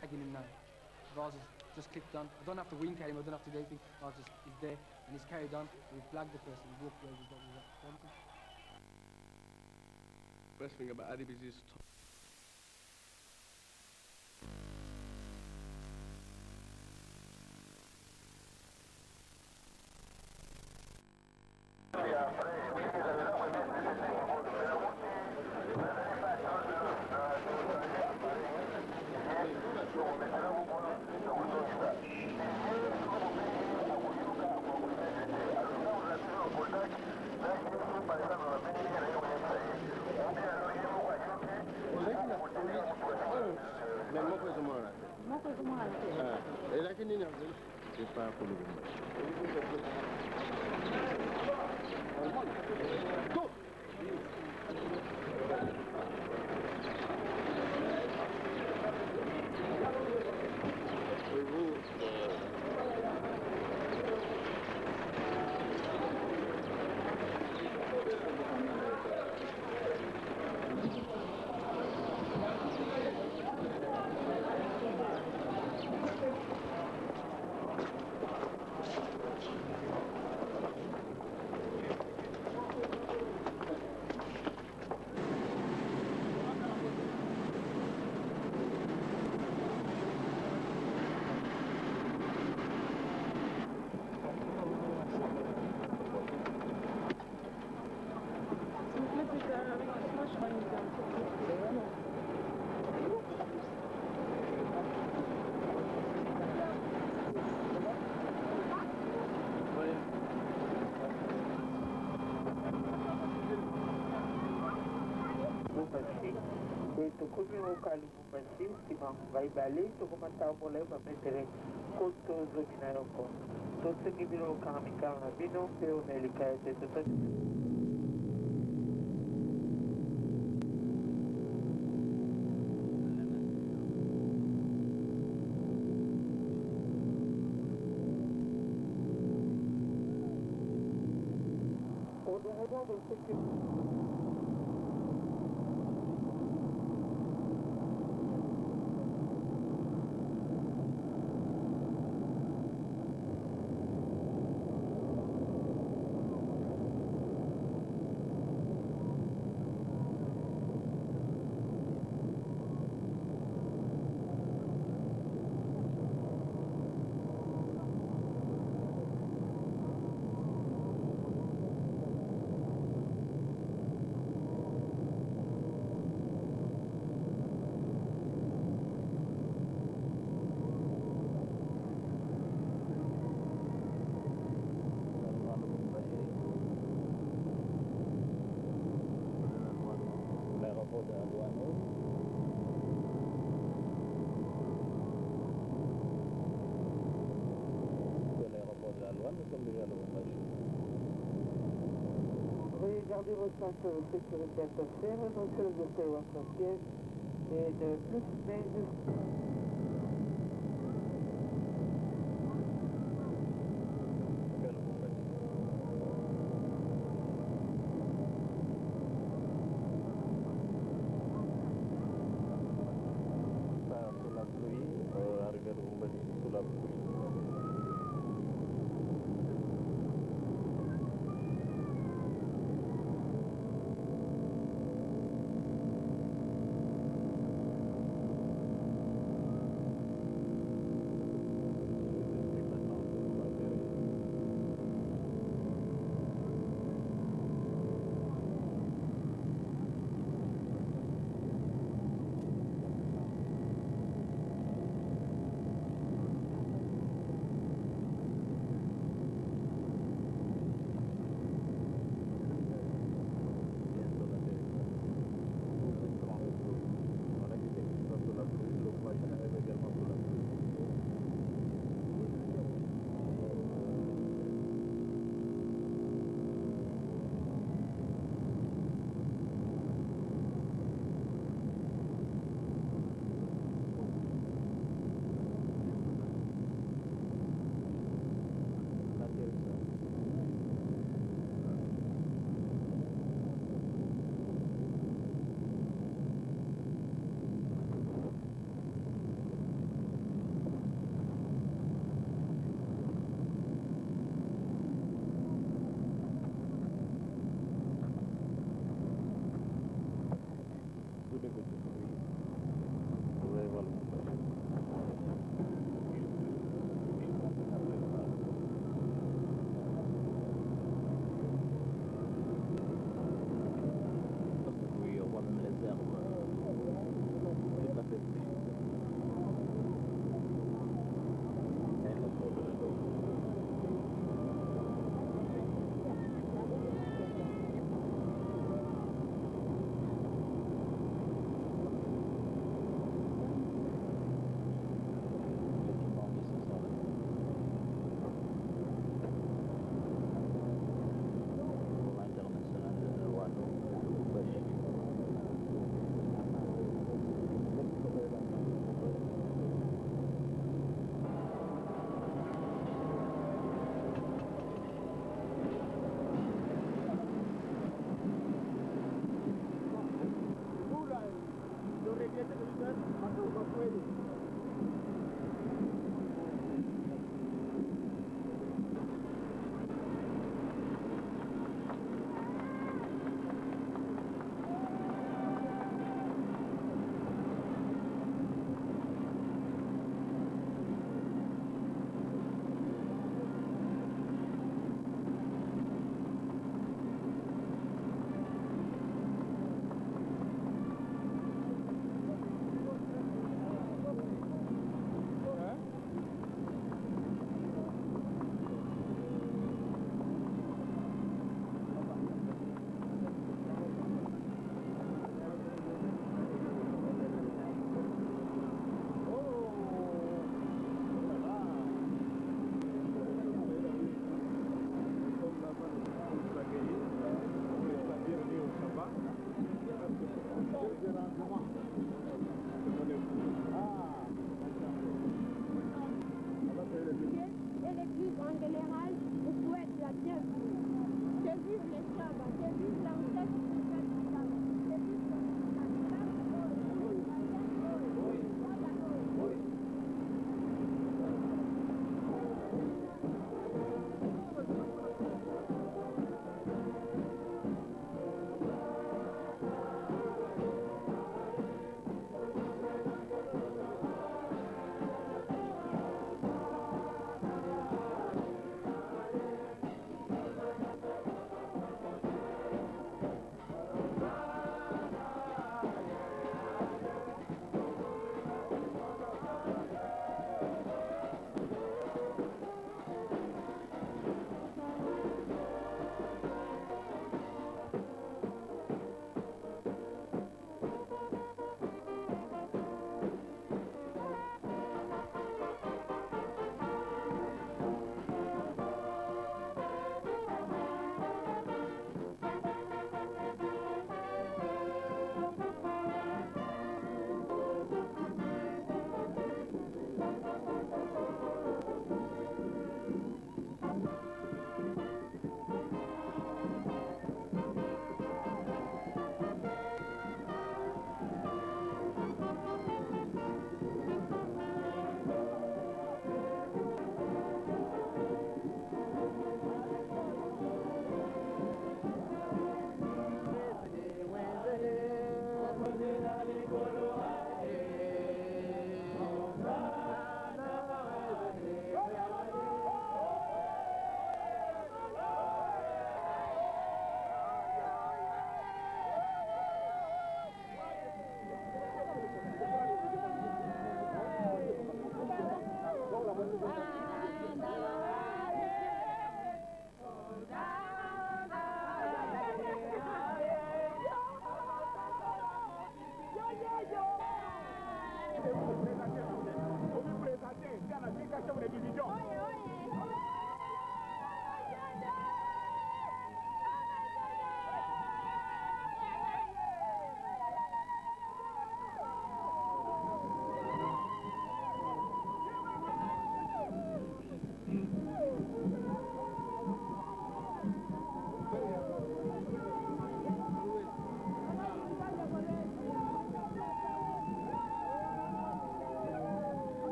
Tagging him now. Vaz has just clicked on. I don't have to wink at him, I don't have to do anything. Vaz just is there and he's carried on. We've blagged the person, we've walked away with what we wanted. Best thing about Adib is his Lubumbashi. Boye tokomi o kaa Lubumbashi nsima ngonga ibale, tokomata o molai bwa metere 11,000. Tosengi bino bokanga mikano na bino mpe ona elika ete totondi. Pour des raisons de sécurité. Veuillez garder votre ceinture de sécurité attachée, renoncez aux effets ou à siège et ne plus fumer Sous la pluie, arrivé à Lubumbashi sous la pluie.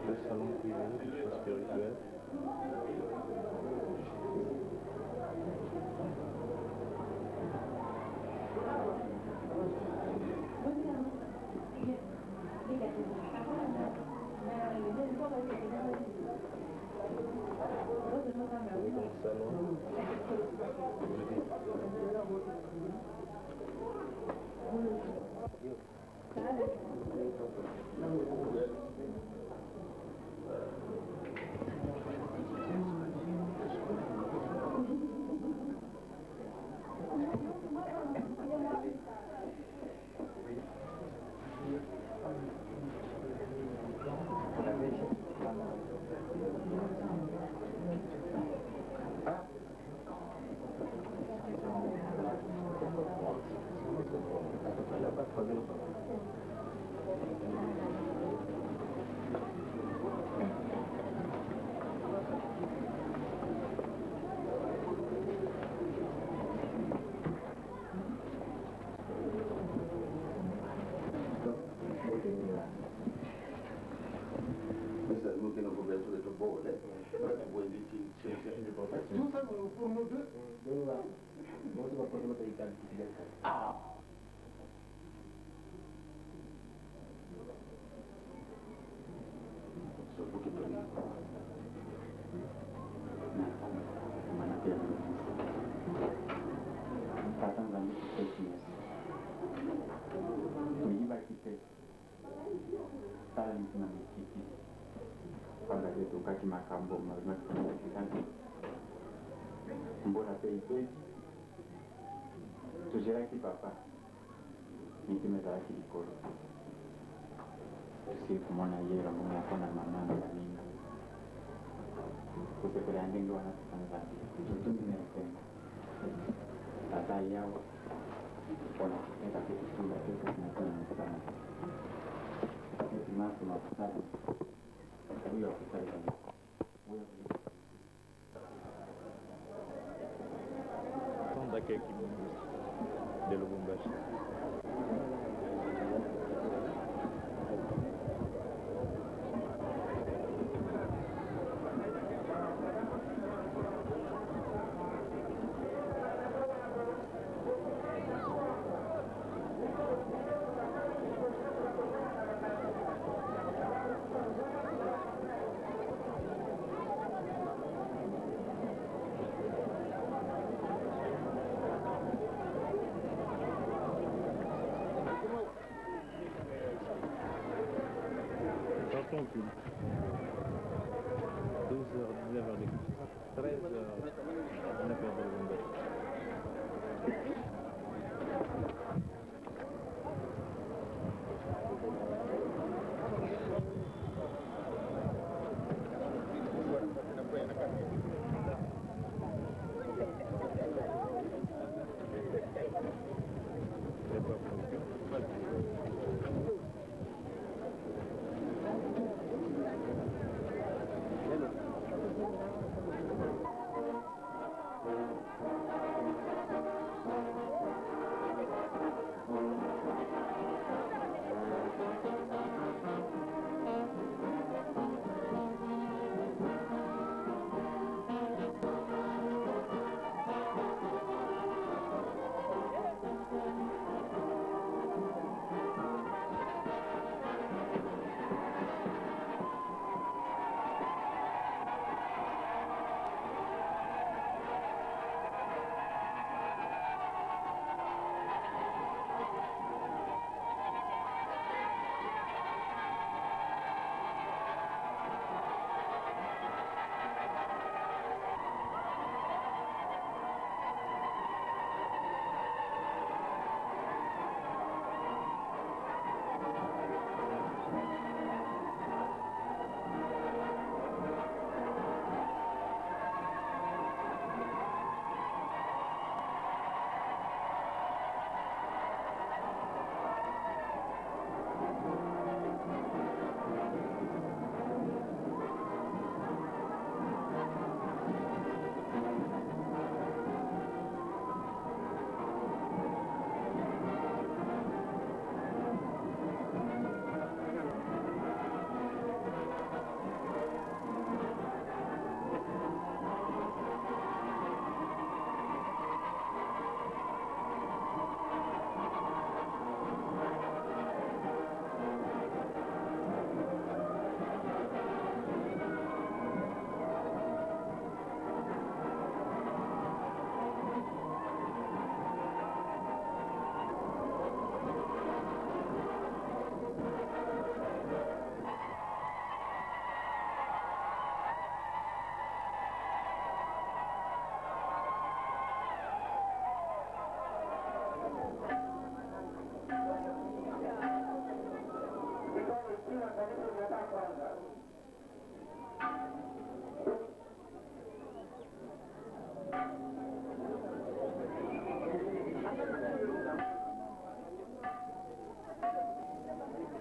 Le salon privé du chef spirituel. Le grand salon. Tout ça pour nous deux. Ah. Tata Nzambe topesi merci. Toyibaki te. Tala mitema mikiti. Pamba te tokaki makambo mabimaki. Mbola mpe ipesi. Tozelaki papa. Mitema ezalaki likolo. Tosili komona ye elongo moko na mama na baninga. Kosepela ya ndenge wana Tata Nzambe. Totondi na esengo. Tata yawa mpona koteka mpe kosunga te kasi na ntina mosala. Ete manso makosala oyo akosalela oyo akoyeba. Temps d'accueil de Lubumbashi. J'entends culte. 12h, 19h, 13h, 19h de Lubumbashi.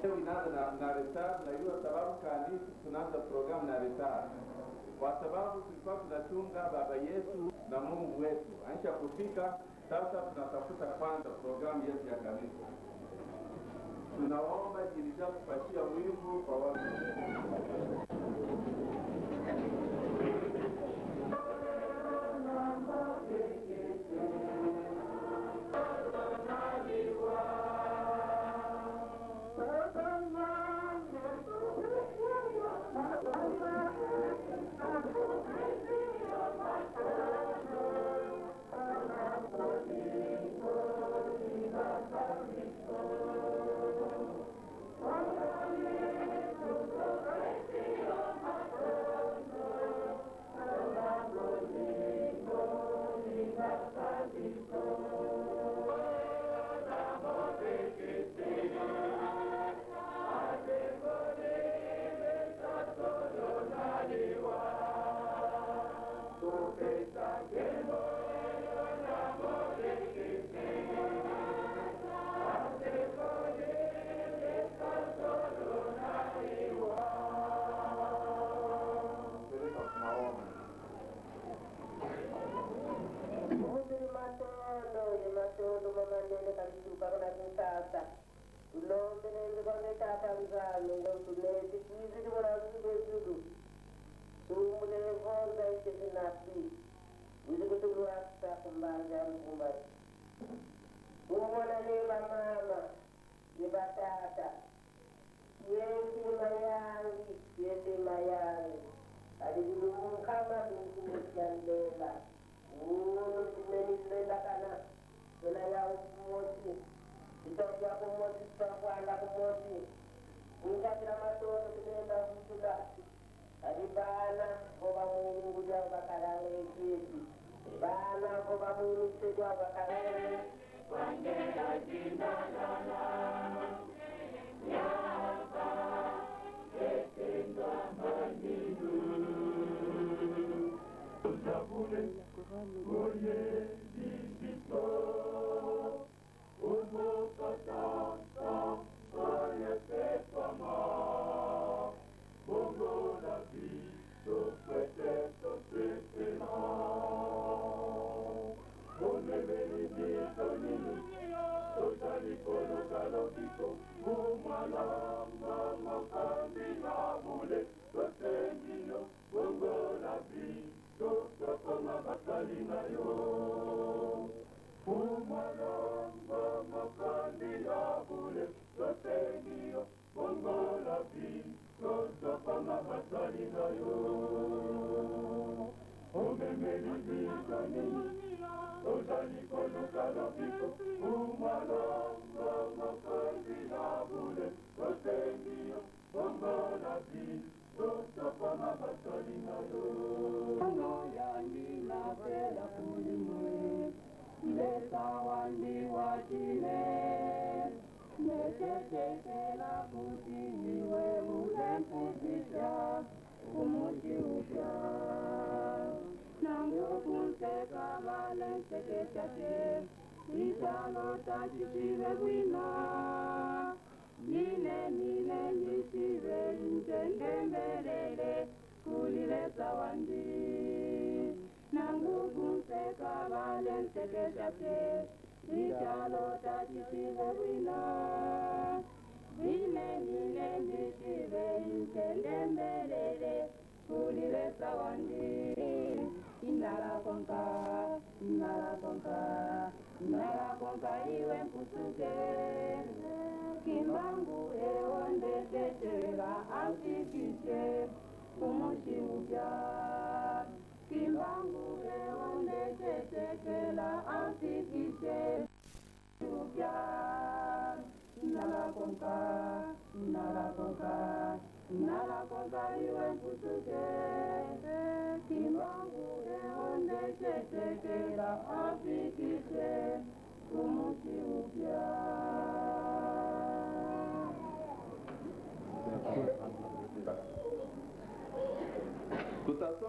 Leo inaanza na retard. Najua sababu kani tunaanza programu na retard, kwa sababu tulikuwa tunachunga baba yetu na Mungu wetu aisha kufika. Sasa tunatafuta kwanza programu yetu ya kanisa. Tunaomba jirija kupatia wivu kwa watu.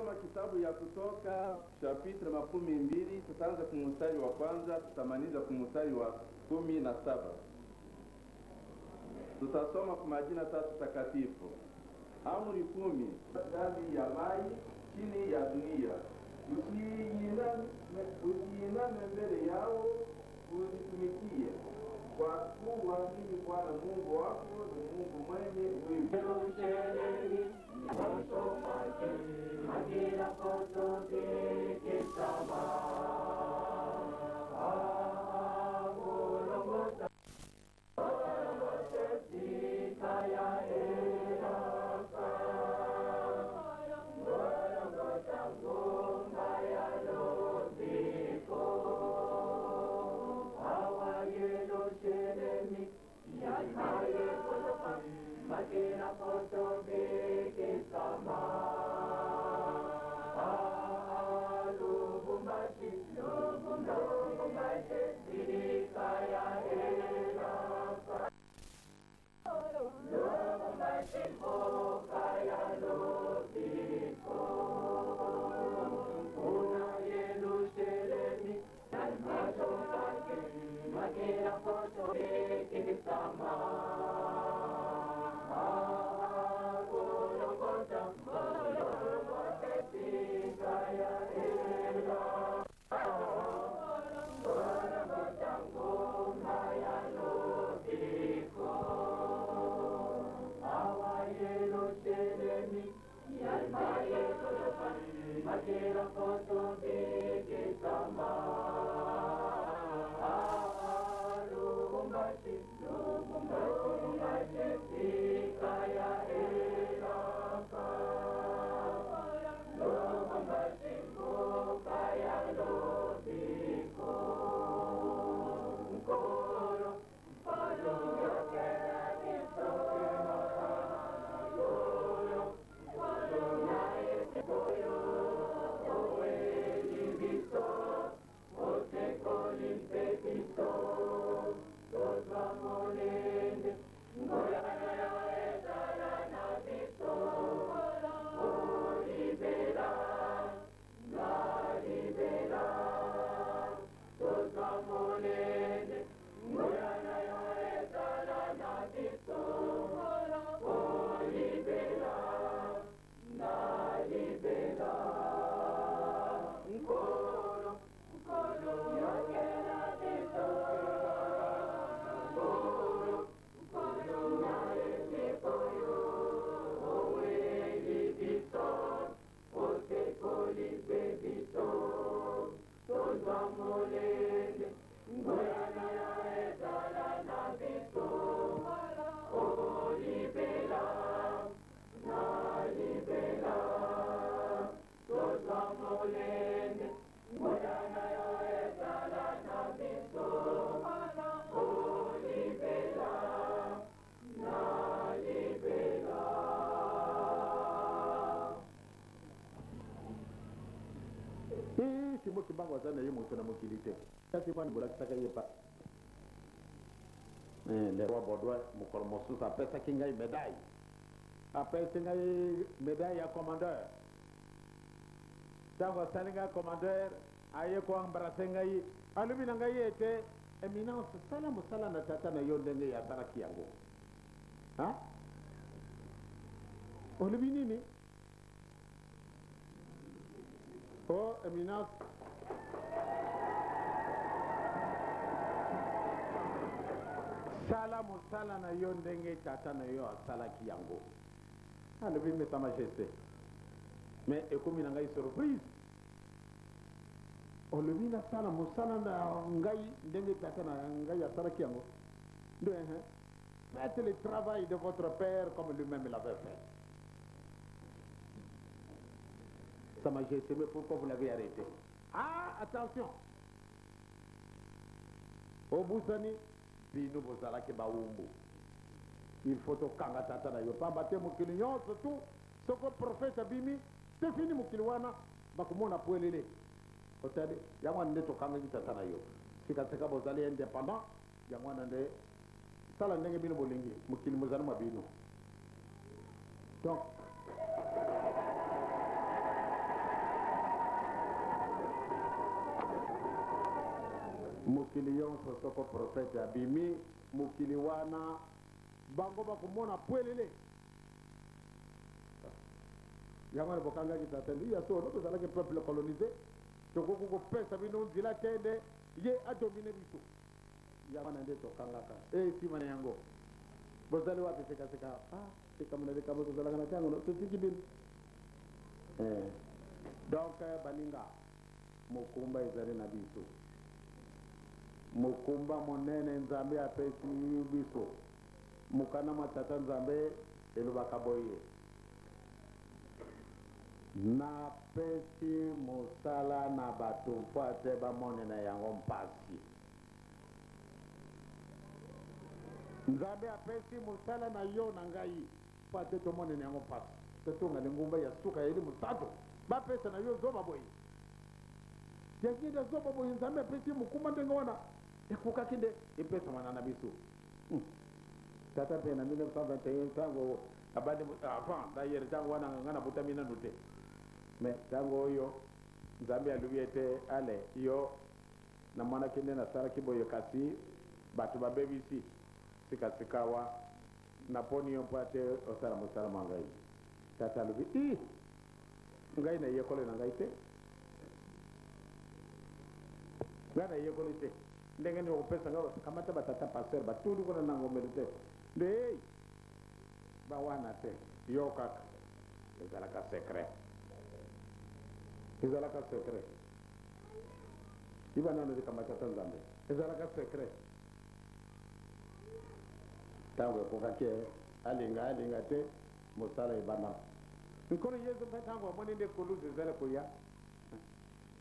Tutasoma kitabu ya Kutoka chapitre 20, tutaanza kumustari wa kwanza, tutamaliza kumustari wa 17. Tutasoma kwa majina tatu takatifu. Amri 10 ndani ya mai chini ya dunia. Usiiname mbele yao uzitumikie, kwa kuwa mimi Bwana Mungu wako ni Mungu mwenye wivu. Simon Kimbangu aza na ye moto na mokili te, kasi wana bolakisaka ye pa le roi Baudouin mokolo mosusu apesaki ngai médaille, apesi ngai médaille ya commandeur. Ntango asali ngai commandeur, aye koembrase ngai, alobi na ngai ete éminence, sala mosala na tata na yo ndenge ye asalaki yango. Ha? Olobi nini? Oh, éminence, sala mosala na yo ndenge tata na yo asalaki yango. Alobi, mais sa majesté, mais ekomi na ngai surprise. Olobi nasala mosala na ngai ndenge tata na ngai asalaki yango. Nde, faites le travail de votre père comme lui-même l'avait fait. Sa majesté, mais pourquoi vous l'avez arrêté? Ah, attention! Obusani, bino bozalaki bawumbu. Il faut tokanga tata na yo. Pamba te mokili nyonso tu, soko prophète abimi, c'est fini mokili wana, bakomona pwelele. Otali, yango wana nde tokangaki tata na yo. Sika-sika bozali indépendant, yango wana nde sala ndenge bino bolingi, mokili mozali mwa bino. Donc, Mokili yonso soko prophète abimi mokili wana bango bakomona pwelele. Yango wana bokangaki tata nde ya solo tozalaki peuple colonise tokoki kopesa bino nzela te nde ye adomine biso. Yango wana nde tokangaka e nsima na yango bozali wapi sekaseka ah likambo na likambo tozalaka na ntango totiki bino eh. Donc baninga Mokumba ezali na biso. Mokumba monene Nzambe apesi biso. Mokanda mwa Tata Nzambe elobaka boye, Napesi mosala na bato mpo ete bamonela yango mpasi. Nzambe apesi mosala na yo na ngai mpo ete tomonela yango mpasi. Totonga lingomba ya suka ya elimo santu. Bapesa na yo zoba boye. Diangienda zoba boye Nzambe apesi ye mokumba ndenge wana ekokaki nde epesama na na biso. Hum. Tata mpe na 1921 ntango abandi avant d'ailleurs ntango wana nga nabotami nanu te mais ntango oyo Nzambe alobi ete ale yo namonaki nde nasalaki boye kasi bato babebisi sika sikawa naponi yo mpo ete osala mosala mwa ngai. Tata alobi ii Ngai nayekoli na ngai te. Ngai nayekoli te. Ndenge nini okopesa ngai kamata ba tata pasteur batundi kuna na ngombeli te. Nde hey, ba wana te. Yo kaka. Ezalaka secret. Ezalaka secret. Iba nano likambo tata Nzambe. Ezalaka secret. Ntango ekokaki alinga alinga te Mosala ebanda. Nkolo Yezu mpe ntango amoni nde kuluzu ezali koya,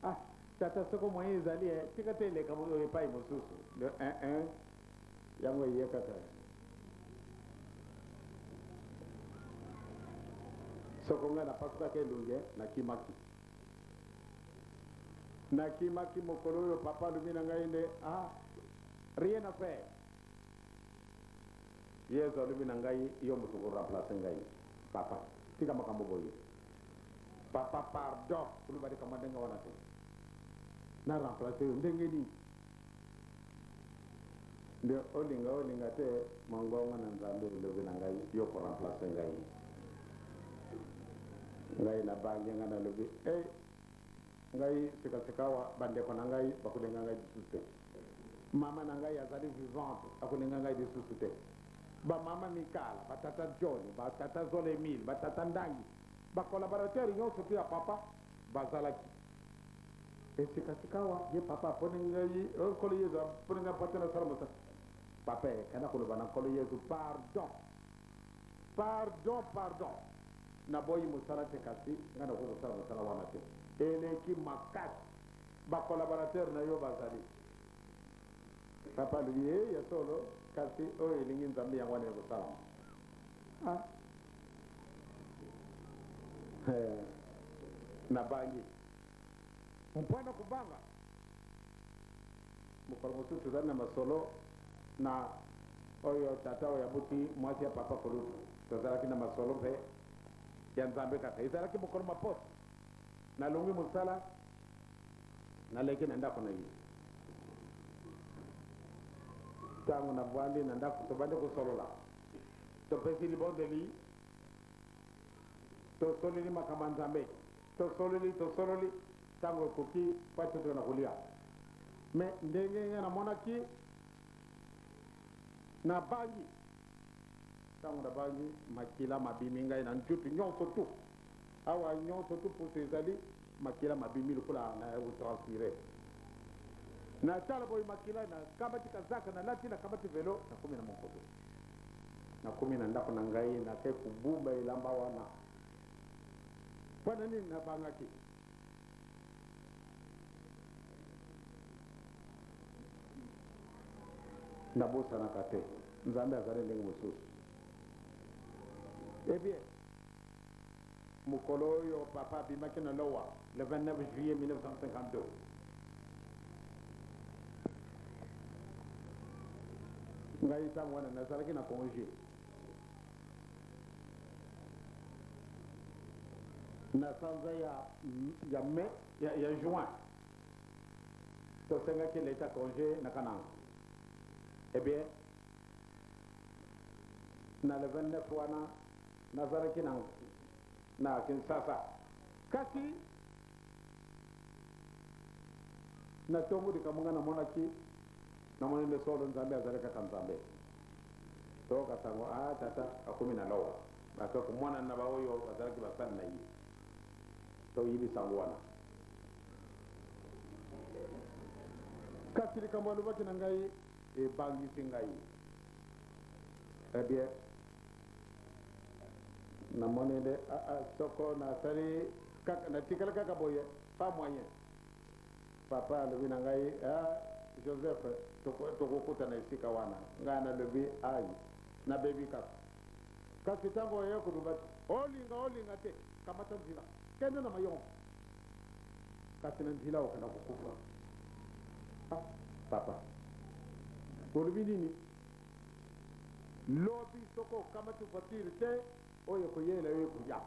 Ah, Tata, soko moyen ezali, eh, tika te eleka epai mosusu. Nde, eh, eh, yango eye kaka. Soko ngai napasukaki elongi, eh, nakimaki. Nakimaki mokolo oyo papa alobi na ngai nde, ah, rien à faire. Yezu alobi na ngai yo moto oko remplacer ngai papa tika makambo boye papa pardon koloba likambo ya ndenge wana te na remplacer yo ndenge nini nde olinga olinga te mongongo na Nzambe elobi na ngai yo oko remplacer ngai ngai nabangi ngai nalobi eh Ngai sika sikawa ba ndeko na ngai bakolinga ngai lisusu te. Mama na ngai azali vivante akolinga ngai lisusu te. Ba mama Mikala, ba tata John, ba tata Zola Emile, ba tata Ndangi, ba collaborateurs nionso tout ya papa bazalaki. Et sika sikawa ye papa aponi ngai, oh Nkolo Yezu aponi ngai mpo ete nasala mosala. Papa eh, kanda koloba na Nkolo Yezu pardon. Pardon pardon naboyi musala te kasi nga nakoki kosala musala wana te eleki makasi ba collaborateur na yo bazali papa alobi hee ya solo kasi oyo elingi nzambe yango wana ekosalama ah eh, nabangi mpona kobanga Mokolo mosusu tozali na masolo na oyo tata oyo abuti mwasi ya papa kulutu. Tozalaki na masolo mpe ya Nzambe kaka. Ezalaki mokolo mwa poso. Nalongwi mosala, naleki na ndako na ye. Ntango navandi na ndako, tobandi kosolola. Topesi libondeli, tosololi makambo ya Nzambe. Tosololi, tosololi. Tango ekoki po ete tokenda kolia. Mais ndenge nga namonaki, nabangi. Tango nabangi, makila mabimi ngai na njutu nionso tout. Awa nionso tout poso ezali, makila mabimi lokola na ko transpirer. Natala boye makila, nakamati kazaka nalati, nakamati velo, nakomi na Monkoto. Nakomi na ndako na ngai, nake kobumba elamba wana. Mpo na nini nabangaki? Nabosanaka te, Nzambe azali ndenge mosusu. Eh bien, mokolo oyo papa abimaki na Lowa, le 29 juillet 1952, ngai ntango wana nazalaki na conge. Na sanza ya, ya mai, ya, ya juin. Tosengaki leta conge na Kananga. Eh bien, na le 29 wana nazalaki na, na Kinshasa. Kasi na ntongo likambo ngai namonaki, namoni nde solo Nzambe azali kaka Nzambe. Toyoka sango, ah, tata akomi na lowa. Bake komonana na baoyo bazalaki basali na ye. Toyibi sango wana. Kasi likambo alobaki na ngai ebangisi ngai. Eh bien, namoni nde ah, ah, soko nasali kaka, natikali kaka boye, pas moyen. Papa alobi na ngai, ah, Joseph, tokokutana esika wana. Ngai nalobi, ai, nabebi kaka. Kasi ntango oye koloba, olinga olinga te, kamata nzela, kende na Mayombe. Kasi na nzela okenda kokufa. Ah, papa, olobi nini? Lobi soko okamati voiture te, oyo ekoyela yo ekoya.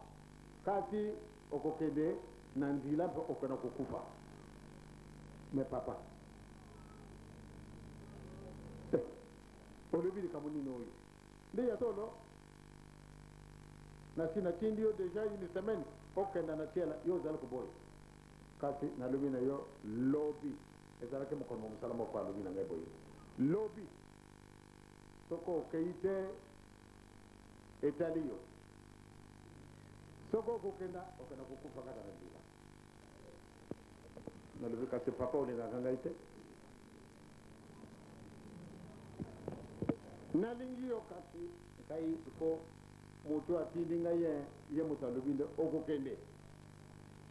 Kasi okokende na nzela mpe okenda kokufa. Mais papa, eh, olobi likambo nini oyo? Nde ya solo, nasi natindi yo deja une semaine okenda na tiela, yo ozali koboya. Kasi nalobi na yo, lobi ezalaki mokolo mwa mosala moko, alobi na ngai boye, lobi soko okei te, etali yo. Soko okokenda, okenda kokufa kaka na nzela. Nalobi, kasi papa olingaka ngai te? Nalingi yo, kasi ngai ko moto atindi ngai ye, ye moto alobi nde okokende.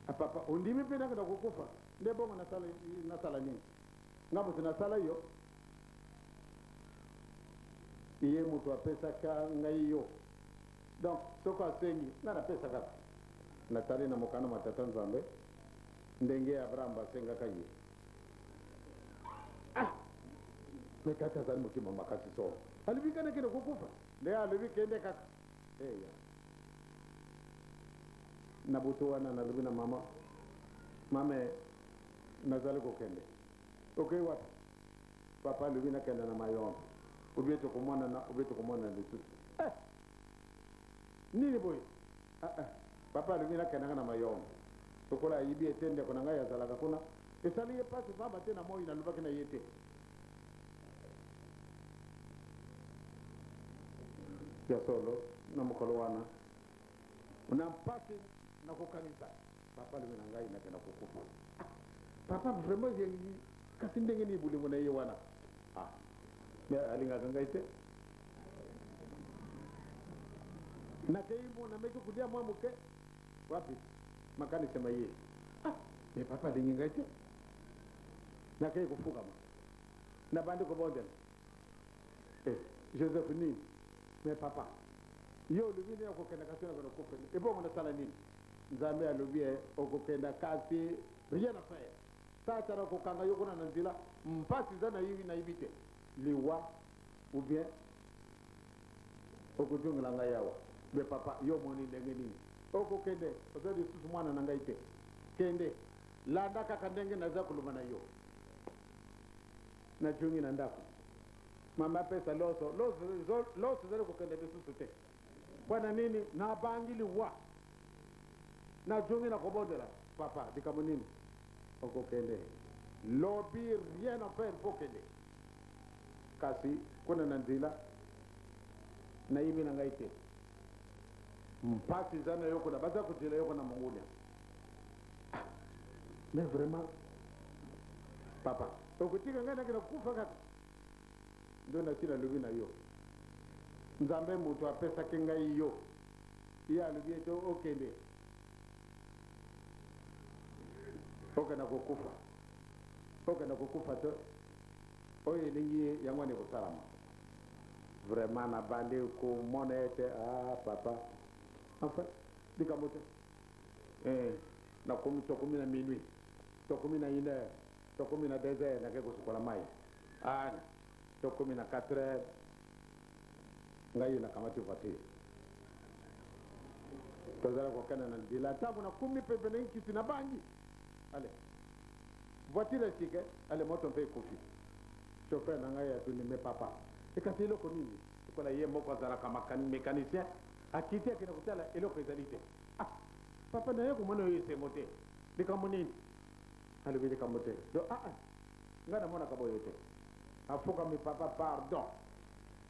Ah, papa ondimi mpe nakenda kokufa? Nde bongo nasala, nasala nini? Nga moto nasala yo, ye moto apesaka ngai yo. Donc soko asengi nga napesa kaka. Natali na mokanda mwa Tata Nzambe ndenge Abraham basengaka ye. Ah! Mais tata azali motema makasi solo. Alobi nga nakende kokufa. Nde alobi kende kaka. Eya. Na butu wana nalobi na mama, mame nazali kokende. Okei wapi? Papa alobi nakenda na Mayombe. Ou bien tokomonana, ou bien tokomonana lisusu. Eh! Nini boye? Ah, ah. Papa alobi nakendaka na Mayombe. Lokola ayibi ete ndeko na ngai azalaka kuna, esali ye mpasi pamba te na moi nalobaki na ye te. Ya solo, na mokolo wana, na mpasi na kokanisa, papa alobi na ngai nakenda kokufa. Ah, papa vraiment, kasi ndenge nini bolingo na ye wana? Ah, mais alingaka ngai te. Nakei mo nameki kolia mwa moke, wapi makanisi ma ye. Ah, mais papa alingi ngai te. Nakei kofukama, nabandi kobondela. Eh, Joseph nini? Mais papa, yo olobi nini okokenda kasi nakenda kokufa. Ebongo nasala nini? Nzambe alobi eh, okokenda kasi rien à faire. Satana akokanga yo kuna na nzela, mpasi eza nayibi nayibi te. Liwa ou bien okozongela ngai awa. Mais papa, yo omoni ndenge nini? Okokende, oza lisusu mwana na ngai te. Kende, landa kaka ndenge naza koloba na yo. Nazongi na ndako. Mama apesa loso, loso, loso ezali kokende lisusu te. Mpo na nini? Nabangi liwa. Nazongi na kobondela. Papa, likambo nini? Okokende lobi, rien à faire mpo okende. Kasi kuna na nzela, nayebi na ngai te. Mpasi eza na yo kuna, baza kozela yo kuna mongunia. Ah, mais vraiment, papa, okotika ngai nakenda kokufa kaka? Nde nasi nalobi na yo, Nzambe moto apesaki ngai yo, ye alobi ete okende, okenda kokufa, okenda kokufa te, oyo elingi ye yango wana ekosalama. Vraiment nabandi komona ete ah papa, enfin likambo te. Eh, nakomi, tokomi na minuit, tokomi na une heure, tokomi na deux heures, nake kosukola mai. Ah, tokomi na 4 heures, ngai nakamati voiture. Tozala kokenda na nzela, ntango nakomi pembeni nkisi nabangi. Allez. Voiture ya sika ale moto mpe ekufi. Chauffeur na ngai atuni mais papa ekasi eloko nini? Lokola ye moko azalaka mecanicien akiti akende kotala eloko ezali te. Ah papa naye komona yo esengo te likambo nini? Alobi likambo te. Donc ah ah ngai namonaka boye te. Afukami papa pardon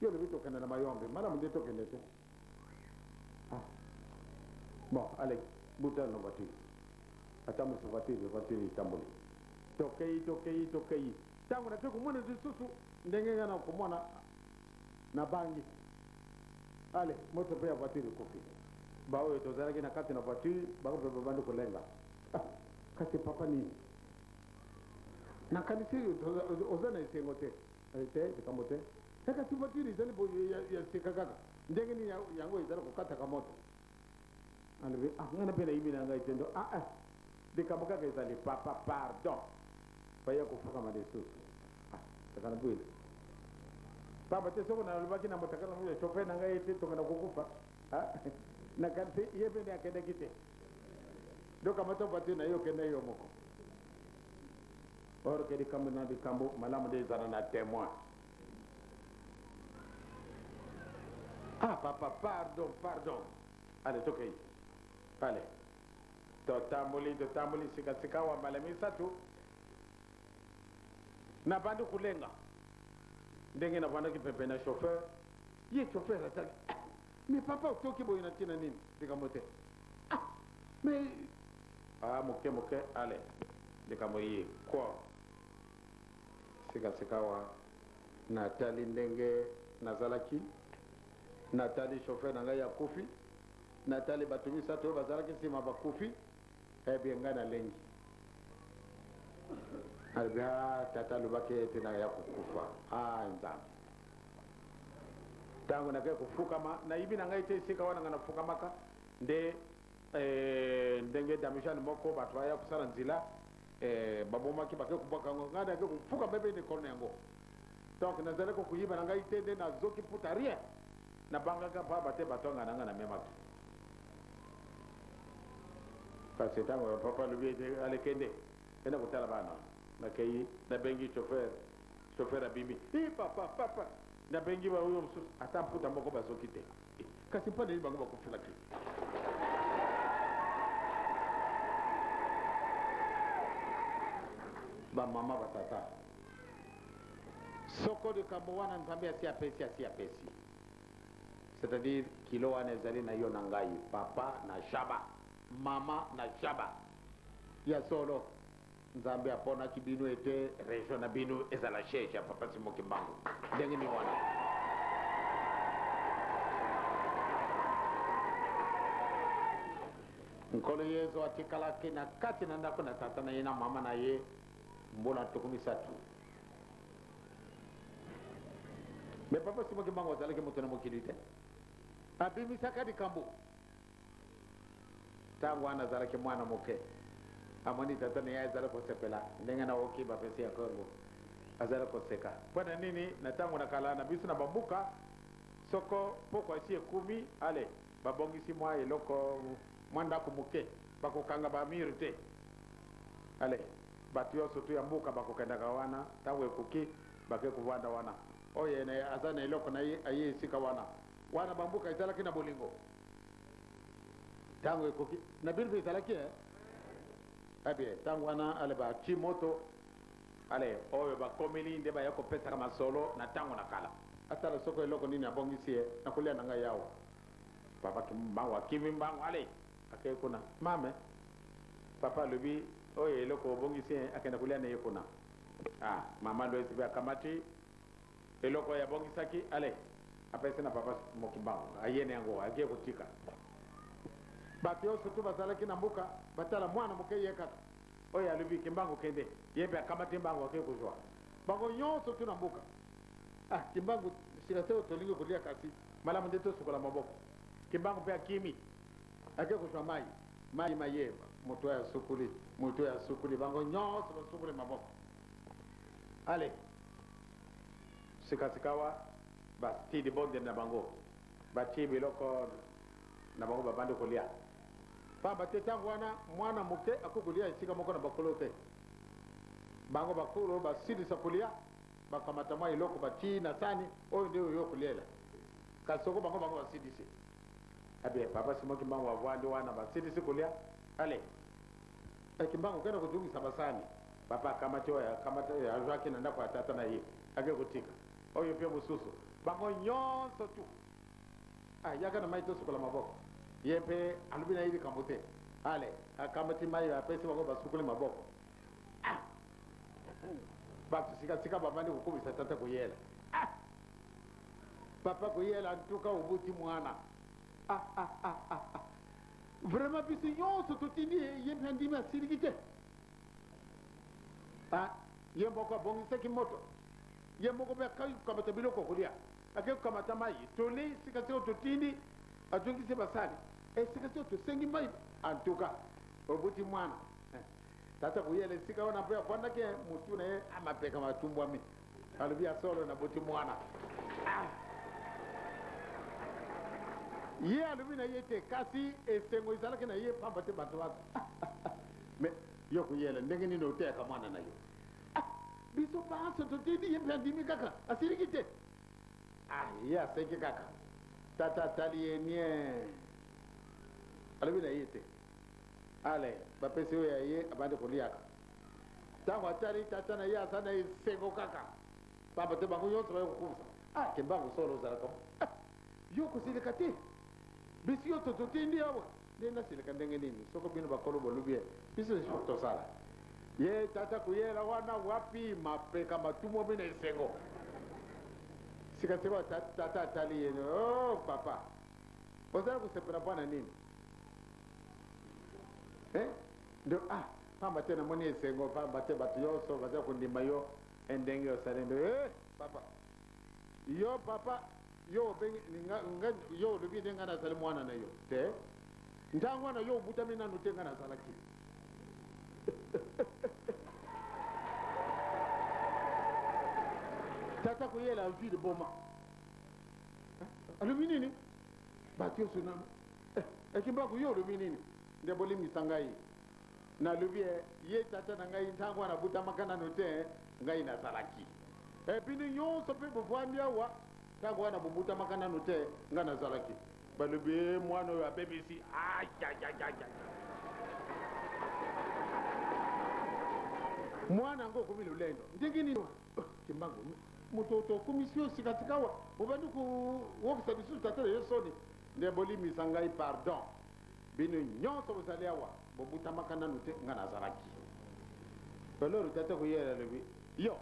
yo olobi tokende na mayombe malamu nde tokende te. Ah bon allez buta na voiture. Atambwisi voiture, voiture etamboli. Tokei, tokei, tokei. Tango nake komona lisusu ndenge ngai nakomona nabangi. Allez, moto mpe ya voiture ekufi. Baoyo tozalaki na kati na voiture, bango mpe babandi kolenga. Ah, kasi papa nini? Nakanisi oza na esengo te. Eh, te, likambo te. Eh, kasi voiture ezali boye ya sika kaka. Ndenge nini yango ezali kokataka moto? Alobi, ah, ngai na mpe nayibi na ngai te ndo. Ah, ah, likambo kaka ezali papa, pardon. Baya kofukama lisusu. Ah, kaka na bwele. Pamba te soko nalobaki na motakala moyo chauffeur na ngai ete tokenda kokufa. Ah, nakanisi ye mpe nde akendaki te. Donc kamata voiture na yo okende yo moko. Or ke likambo na likambo malamu nde ezala na temoin. Ah papa pardon pardon. Allez tokei. Allez. Totamboli totamboli sika sika wa mbala misatu. Nabandi kolenga. Ndenge navandaki pepe na chauffeur. Ye chauffeur atali. Ah, mais papa otoki boye na ntina nini? Likambo te. Ah, mais ah moke moke allez. Likambo ye quoi? Sika sikawa natali ndenge nazalaki, natali chauffeur na ngai akufi, natali bato misato oyo bazalaki nsima bakufi, eh bien ngai nalengi. Alobi, ah, tata alobaki ete naya kokufa. Ah, Nzambe. Ntango nakei kofukama, nayibi na ngai te esika wana ngai nafukamaka, nde eh, ndenge damijane moko bato baya kosala nzela Eh, babomaki bake kobwaka yango, ngai nake kofuka mpe na ekolo na yango. Donc nazali kokoyiba na ngai te nde nazoki mputa rien, nabangaka mpamba te bato anga na ngai namemaki. Kasi ntango papa alobi ete alekende kende kotala bana, nakei nabengi chauffeur, chauffeur abimi, i papa papa, nabengi baoyo mosusu ata mputa moko bazoki te. Kasi mpo na nini bango bakufelaki? Bamama, batata, soko likambo wana Nzambe asi apesi, asi apesi. C'est-à-dire kilo wana ezali na yo na ngai, papa na Shaba, mama na Shaba. Ya solo, Nzambe aponaki bino ete region na bino ezala siège ya Papa Simon Kimbangu. Ndenge nini wana? Nkolo Yezu atikalaki na kati na ndako na tata na ye na mama na ye mbula 30. Me Papa Simon Kimbangu azalaki moto na mokili te. Abimisaka likambo. Ntango wana azalaki mwana moke, amoni tata na ye azali kosepela ndenge naoki bapesi ya kongo, azali koseka. Mpo na nini? Na ntango na kala na biso na bamboka, soko pokwa esi ekumi, ale babongisi mwa eloko, mwa ndako moke, bakokanga ba mur te. Ale bato yonso tu ya mboka bakokendaka wana, ntango ekoki bake kovanda wana. Oyo aza na eloko na ye aye esika wana. Wana bamboka ezalaki na bolingo. Tango ekoki na bino mpe ezalaki eh? Eh bien, tango wana ale batii moto ale oyo bakomeli nde baya kopesaka masolo na tango na kala. Atala soko eloko nini abongisi ye na kolia na ngai awa. Papa mbangu akimi mbangu ale akei kuna. Mame, papa alobi oyo eloko obongisi ye akenda kolia na ye kuna. Ah, mama Lois mpe akamati Eloko oyo abongisaki, allez, apesi na papa Mokimbangu, aye na yango, ake kotika. Bato yonso tu bazalaki na mboka, batala mwana moke ye kaka. Oyo alobi, Kimbangu kende. Ye mpe akamati mbangu ake kozwa. Bango nyonso tu na mboka. Ah, Kimbangu, sika se tolingi kolia kasi malamu nde tosukola maboko. Kimbangu mpe akimi, ake kozwa mai. Mai maye, moto oyo asukoli, moto oyo asukoli, bango nyonso basukoli maboko. Allez. Sika-sikawa, batii libondeli na bango, batii biloko na bango, babandi kolia. Pamba te tango wana mwana moke akoki kolia esika moko na bakolo te. Bango bakolo basilisa kolia, bakamata mwa eloko batii na sani, oyo nde oyo koliela. Kasi soko bango bango basilisi. Eh bien, papa Simon Kimbangu avandi wana basilisi kolia, allez. Eh, Kimbangu kende kozongisa basani. Papa akamati oyo akamati oyo azwaki na ndako ya tata na ye, ake kotika. Oyo mpe mosusu. Bango nyonso tu. Ah, yaka na mai tosukola maboko. Ye mpe alobi na ye likambo te. Ale, akamati mai apesi bango basukoli maboko. Ah! Bato sikasika babandi kokumisa tata koyela. Ah! Papa koyela ntuka obuti mwana. Ah, ah, ah, ah, ah. Vraiment biso nyonso totindi ye, ye mpe andimi asiliki te. Ah, ye moko abongisaki moto. Ye moko mpe akaki kokamata biloko kolia. Ake kokamata mai. Tolei sikasika totindi, azongisi basali. E sikasika tosengi mai. En tout cas, obuti mwana. Eh, tata koyela esika wana mpe afandaki motu na ye amapeka matumbwami. Alobi ya solo nabuti mwana. Ah! Ye alobi na ye te, kasi esengo ezalaki na ye pamba te bato bato. Mais yo koyela ndenge nini oteyaka mwana na yo? Ah, biso banso totindi ye mpe andimi kaka, asiliki te. Ah, ye aseki kaka. Tata atali ye nie. Alobi na ye te. Ale, bapesi oyo ya ye abandi koliaka. Ntango atali tata na ye aza na esengo kaka. Pamba te bango nyonso baye kokumisa. Ah, Kimbangu solo ozalaka. Ah, yo kosilika te. Biso yo totindi awa. Nde nasilika ndenge nini? Soko bino bakolo bolobi ye, biso tosala. Ye tata koyela wana wapi mapeka matumwami na esengo. Sikasikoyo tata atali ye, oh papa, ozali kosepela mpo na nini? Eh? Ndo ah, pamba te namoni esengo, pamba te bato nyonso baza kondima yo ndenge osali ndo eh, papa. Yo papa, yo obengi nga, nga, yo olobi nde ngai nazali mwana na yo te. Ntango wana yo obutami nanu te, ngai nazalaki. Tata koyela azwi liboma. Alobi nini? Bato nyonso na Ekimbaku, yo olobi nini? Nde bolimbisa ngai. Nalobi ye tata na ngai ntango wana abutamaka nano te, ngai nazalaki. E bino nyonso mpe bovandi awa, ntango wana bobutamaka nano te, ngai nazalaki. Balobi e mwana oyo abebisi. Ayayayaya. Mwana yango okomi lolendo ndenge nini? Kimbangu, moto tokumisi yo sikasika awa, obandi kowokisa lisusu tata na yo soni. Nde bolimbisa ngai pardon. Bino nyonso bozali awa, bobutamaka nanu te, ngai nazalaki. Alors tata koyela alobi, yo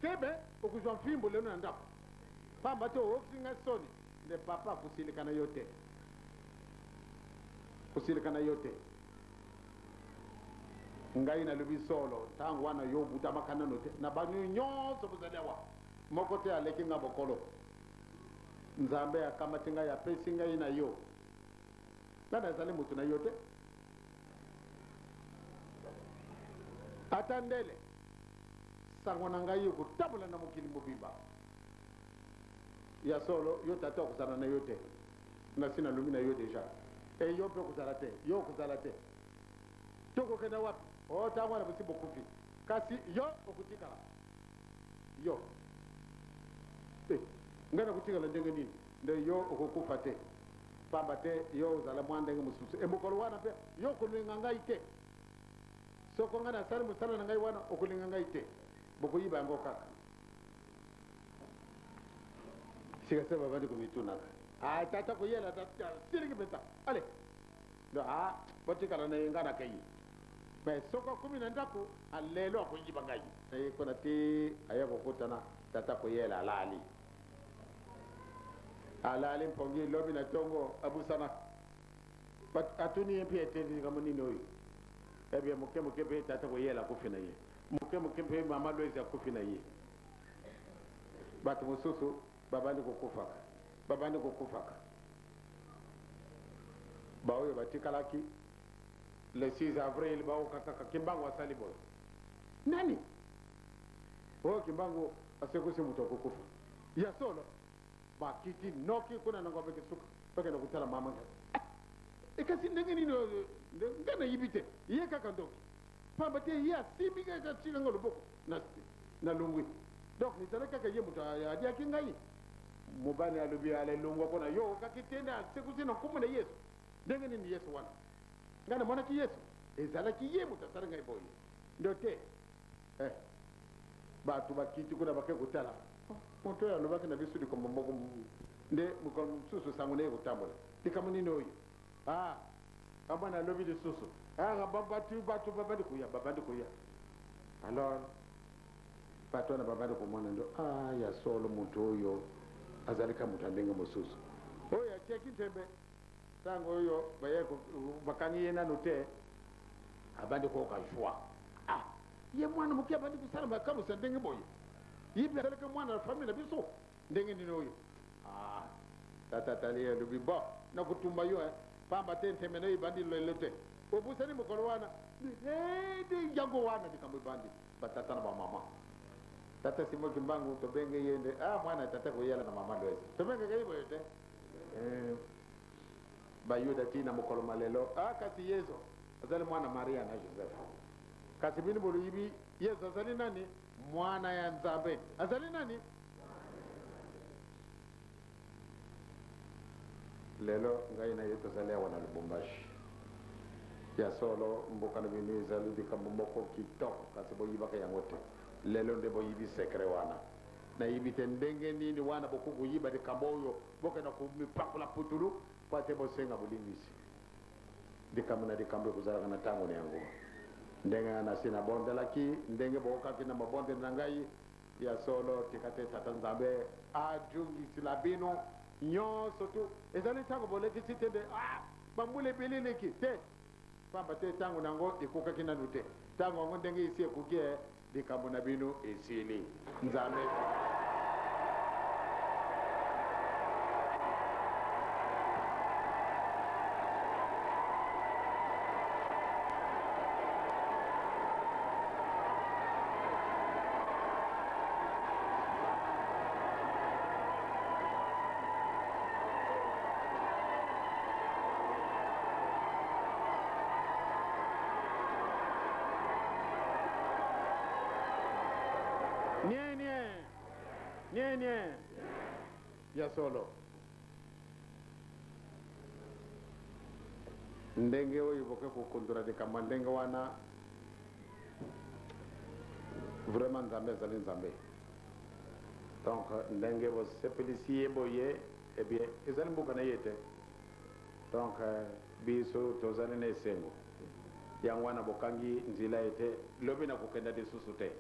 kebe okozwa mfimbo lelo na ndako, pamba te owokisi ngai soni. Nde papa akosilika na yo te, kosilika na yo te. Ngai nalobi solo, ntango wana yo obutamaka nano te, na bano nyonso bozali awa, moko te aleki ngai bokolo. Nzambe akamati ngai apesi ngai na yo. Ngai nazali moto na yo te. Ata ndele, sango na ngai ekotambola na mokili mobimba. Ya solo, yo tata okozala na yo te. Nasi nalobi na yo deja. E yo mpe okozala te, yo okozala te. Tokokenda wapi? O ntango wana bosi bokufi. Kasi yo okotikala. Yo. E, ngai nakotikala ndenge nini? Nde yo okokufa te. Pamba te yo ozala mwa ndenge mosusu. E mokolo wana mpe yo okolinga ngai te. Soko ngai nasali mosala na ngai wana, okolinga ngai te. Bokoyiba yango kaka. Sika se babandi komitunaka. Ah, tata koyela tata siliki mpenza. Ale. Do ah, botikala na ye ngai nakei. Me soko akomi na ndako, alelo akoyiba ngai. Aye kuna ti aya kokutana tata koyela alali. Alali mpongi lobi na tongo abusana. Atuni ye mpe ete likambo nini oyo? Eh bien moke moke mpe tata koyela akufi na ye. Moke moke mpe mama Loise akufi na ye. Bato mosusu babandi kokufaka, babandi kokufaka. Baoyo batikalaki le 6 avril baoka kaka Kimbangu asali boye. Nani? Oyo Kimbangu asekwisi moto akokufa. Ya solo, bakiti noki kuna na Ngombe Kisuka bakenda kotala mama Ngefa. E kasi ndenge nini oyo? Ngai nayibi te, ye kaka ndoki. Pamba te ye asimbi ngai atika ngai loboko na nalongwi. Donc ezalaki kaka ye moto aliaki ngai. Mobali alobi ale longwa kuna yo okaki te nde asekusi na nkombo na Yesu. Ndenge nini Yesu wana? Ngai namonaki Yesu. Ezalaki ye moto asali ngai boye. Ndo te. Eh. Bato bakiti kuna bake kotala. Oh, moto oyo alobaki na biso likambo moko nde mokolo mosusu sango na ye kotambola. Likambo nini oyo? Ah, Amwana alobi lisusu. Ah, bato bato babandi koya, babandi koya. Alors bato wana babandi komona ndo ah, ya solo moto oyo azali ka moto ya ndenge mosusu. Oyo atiaki ntembe ntango oyo baye bakangi ye nanu te, abandi koyoka joie. Ah, ye mwana moke abandi kosala makambo ya ndenge boye, ye mpe azalaki mwana na famille na biso ndenge nini oyo? Ah, tata tali alobi bon, nakotumba yo eh. Pamba te ntembe na yo ebandi lelo te. Obosani mokolo wana? Nde yango wana likambo ebandi batata na bamama. Tata Simon Kimbangu tobenge ye nde ah mwana ya tata koyala na mama Loise. Tobengaka ye boye te. Eh, Bayuda ti na mokolo ma lelo ah kasi Yesu azali mwana Maria na Joseph. Kasi bino boloyibi Yesu azali nani? Mwana ya Nzambe. Azali nani? Lelo ngai na yo tozali awa na Lubumbashi. Ya solo, mboka na bino ezali likambo moko kitoko, kasi boyibaka yango te. Lelo nde boyibi secret wana. Nayebi te ndenge nini wana bokoki koyiba likambo oyo, bokenda komipakola putulu mpo ete bosenga bolimbisi. Likambo na likambo ekozalaka na ntango na yango. Ndenge ngai nasi nabondelaki, ndenge bookaki na mabondeli na ngai, Ya solo, tika te Tata Nzambe ajungisila bino nyonso tu. Ezali ntango bolekisi te nde ah, bambula ebele eleki te, pamba te ntango na yango ekokaki nanu te. Ntango yango ndenge esi ekoki, eh, likambo na bino esili. Nzambe. Nie nie nie nie ya solo ndenge oyo boke kokundula likambo ya ndenge wana vraiment nzambe azali nzambe donc ndenge bosepelisi ye boye eh bien ezali mboka na ye te donc biso tozali na esengo yango wana bokangi nzela ete lobi nakokenda lisusu te.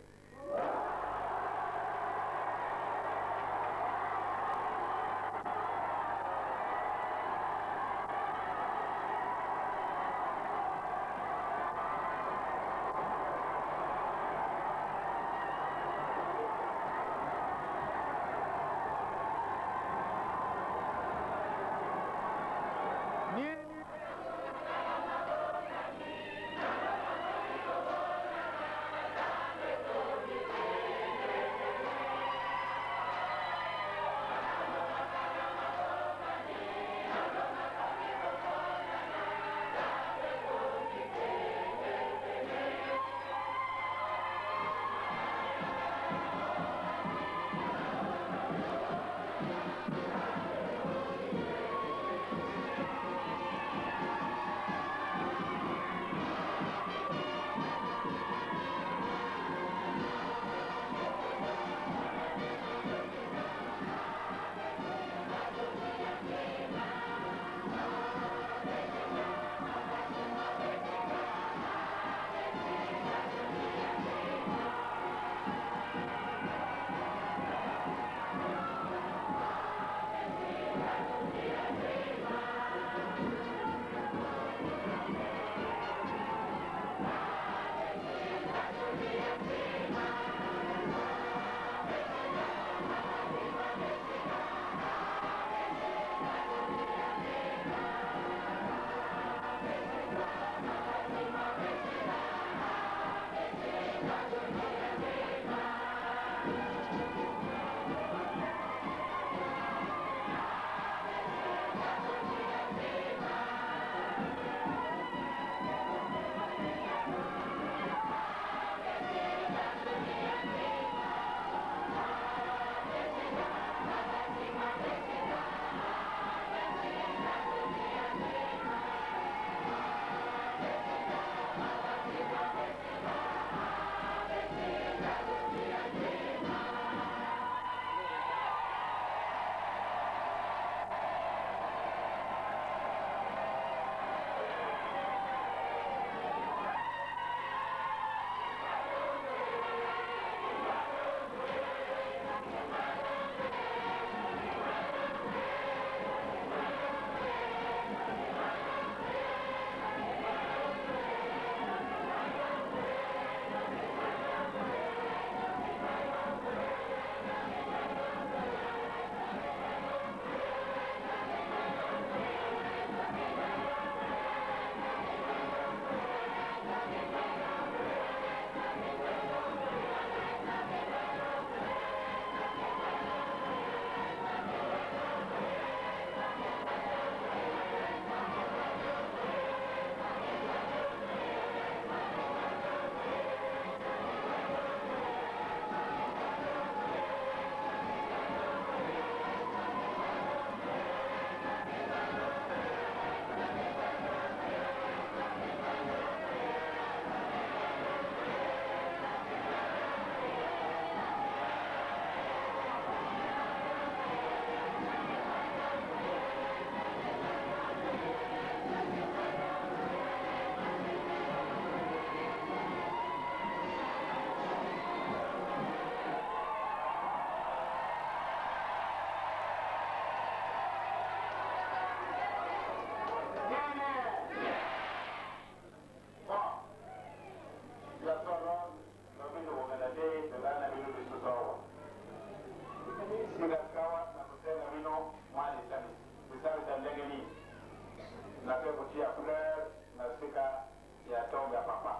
Nake kotia fleur na sika ya tombe ya papa.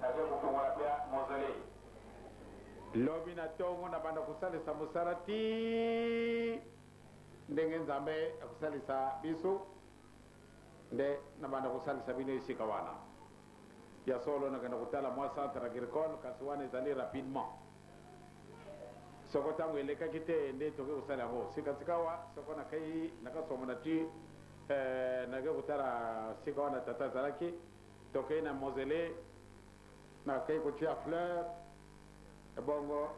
Nake kofungola mpe mausolee. Lobi na tongo na banda kosalisa mosala ti ndenge Nzambe akosalisa biso nde na banda kosalisa bino esika wana. Ya solo nakenda kotala mwa centre agricole kasi wana ezali rapidement. Soko ntango elekaki te nde tokoki kosala yango sika sikawa. Soko nakei nakasomona ti eh, nakei kotala sika wana tata azalaki, tokei na mausolee, nakei kotia fleur ebongo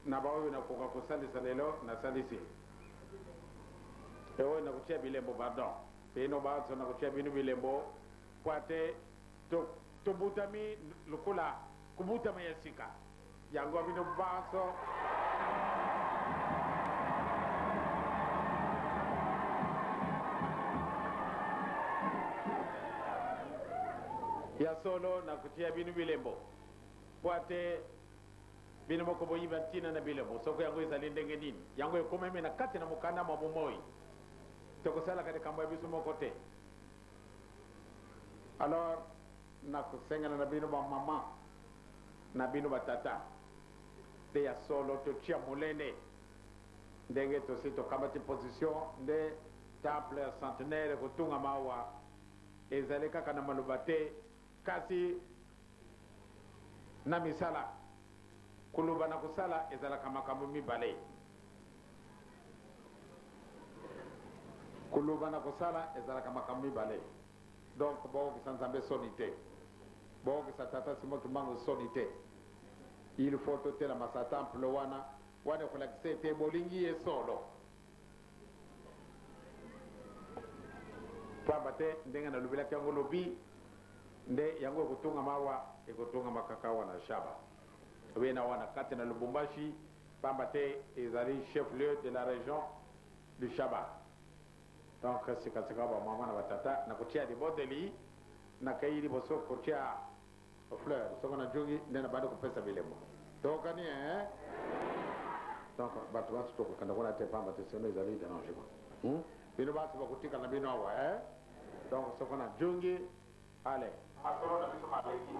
na baoyo nakoka kosalisa lelo nasalisi oyo nakotia bilembo, pardon, bino banso nakotia bino bilembo po te tobutami lokola kobutama ya sika yango bino banso. Ya solo nakotia bino bilembo po te bino moko boyiba ntina na bilembo soko yango ezali ndenge nini. Yango ekomemi na kati na mokanda mwa bomoi. Tokosalaka likambo ya biso moko te. Alors nakosengana na bino bamama na bino batata nde ya solo totia molende ndenge tosi tokamati position nde temple ya centenaire ekotungama awa. Ezali kaka na maloba te kasi na misala. Koloba na kosala ezalaka makambo mibale. Koloba na kosala ezalaka makambo mibale. Donc bokokisa Nzambe soni te, bokokisa tata Simon Kimbangu soni te. Il faut totelama sa temple wana wana ekolakisa ete bolingi ye solo. Pamba te ndenge nalobelaki yango lobi, nde yango ekotongama awa, ekotongama kaka awa na Shaba obe na wana kati na Lubumbashi, pamba te ezali chef lieu de la region du Shaba. Donc sika sika ba mama na batata nakotia libondeli, nakei liboso kotia fleur, soko najongi nde nabandi kopesa bilembo. Tokani eh? Donc bato banso tokokenda kuna te pamba te sinon ezali dérangement. Bino banso bakotikala na bino awa eh? Donc soko najongi ale masolo na biso maleki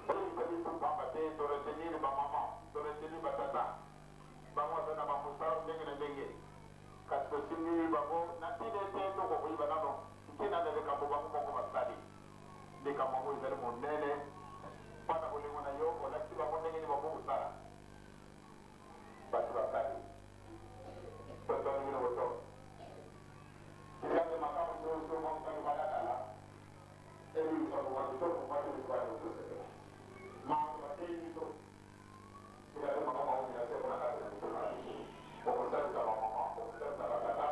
oyebisa biso pamba te toretenir bamama, toretenir batata, bango baza na bamosala ndenge na ndenge, kasi tosimbi bango na ntina ete tokokoyiba nano ntina na likambo bango moko basali. Likambo yango ezali monene mpo na bolingo na yo olakisi bango ndenge nini bango kosala. Basi basali totondi bino botondi. Tika te makambo nyonso mosali balakala ebimisa mbuma kitoko mpo ete biso bana tosepela. Makambo bateyi biso, tika te makambo yango seko na kati na mitema na biso. Okosalisa bamama, okosalisa batata,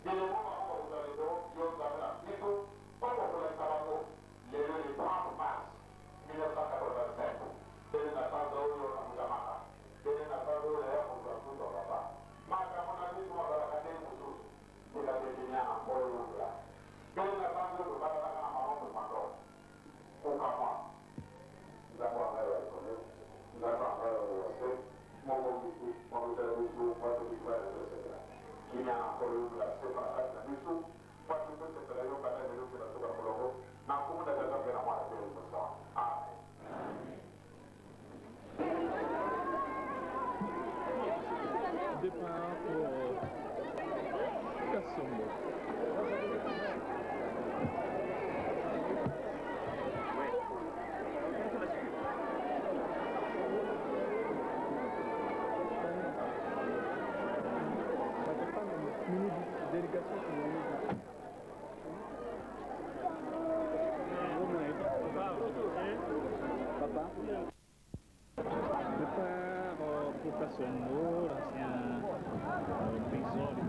bilembo bango bakozwa lelo, yo Nzambe na biso, mpo kokolakisa bango lelo le 30 mars 1985 pene na sanza oyo nabutamaka, pene na sanza oyo naya kozwa nzoto ya papa. Makambo na biso mazalaka ndenge mosusu. Tika te kimia na Nkolo ewumela. Pene na sanza oyo tobalanaka na mama Mumando. Kokamwa. Nzambe wa ngai wa likolo, Nzambe wa ngai wa se, Mobongisi, mobikela biso, mpo ete biso bana tosepela. Kimia na Nkolo ewumela seko na kati na biso, mpo ete tosepela yo banda lelo tii na suka na molongo, na nkombo na Tata mpe na Mwana mpe Elimo Santu. Amen. Départ pour Kasongo. Minibus, délégation congolaise. Papa. Départ pour Kasongo, l'ancien prison du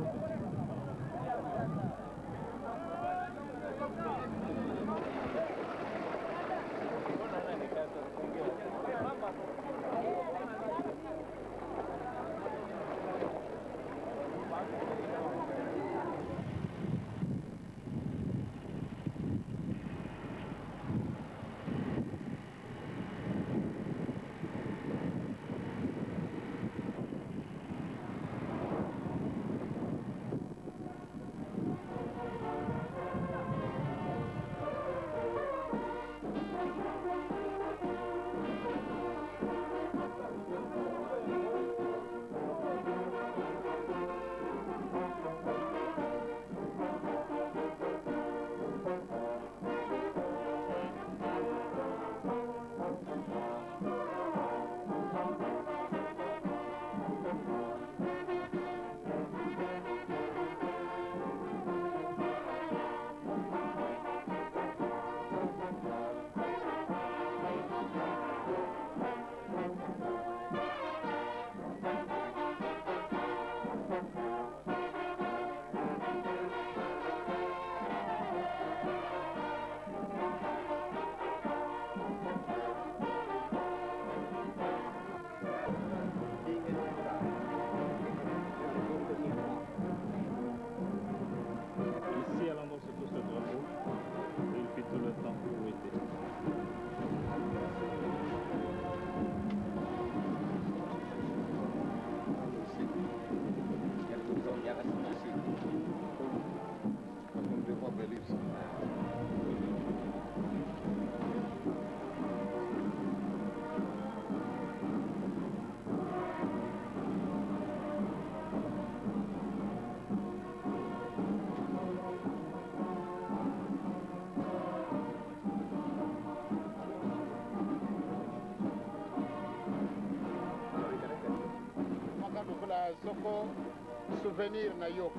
Souvenir na yo,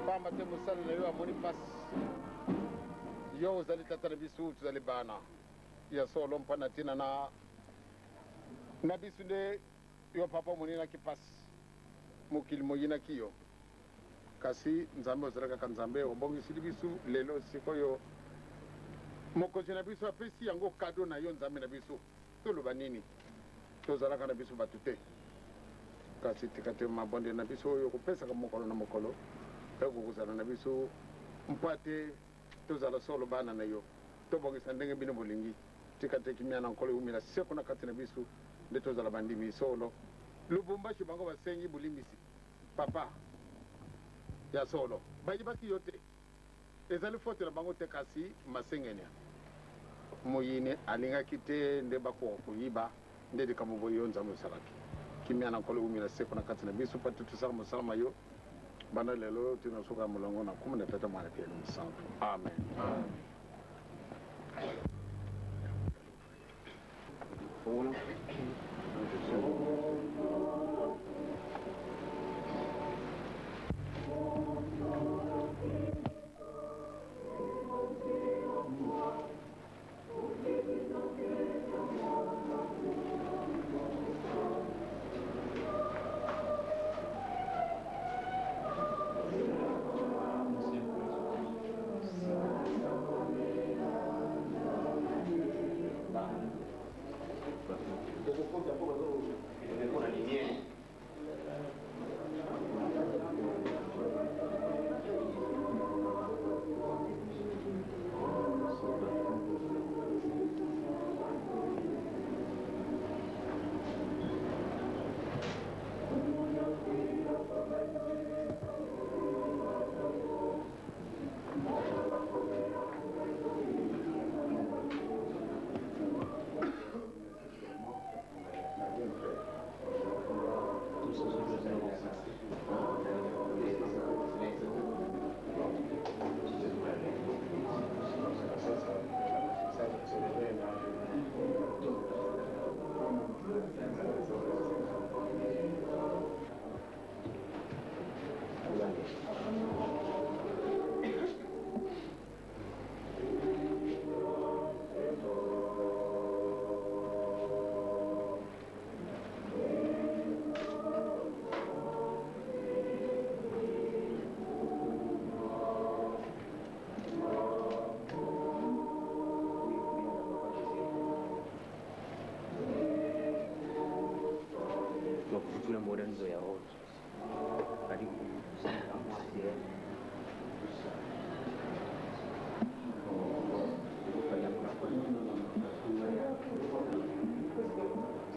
pamba te mosali na yo amoni mpasi. Yo ozali tata na biso, tozali bana ya solo, mpo na ntina na na biso nde yo papa omoninaki mpasi, mokili moyinaki yo, kasi Nzambe ozali kaka Nzambe, obongisili biso lelo sikoyo. Mokonzi na biso apesi yango kado na yo, Nzambe na biso. Toloba nini? Tozalaka na biso bato te. Kasi tika te mabondeli na biso oyo okopesaka mokolo na mokolo ekoka kozala na biso, mpo ete tozala solo bana na yo, tobongisa ndenge bino bolingi. Tika te kimia na Nkolo ewumela seko na kati na biso, nde tozala bandimi solo. Lubumbashi bango basengi bolimbisi papa ya solo bayibaki yo te ezali faute na bango te kasi masengenia moyini alingaki te nde bakoka koyiba nde likambo boye yo Nzambe osalaki kimia na Nkolo ewumela seko na kati na biso mpo ete tosala mosala ma yo banda lelo ti na suka ya molongo na nkombo na Tata Mwana mpe Elimo Santu amen.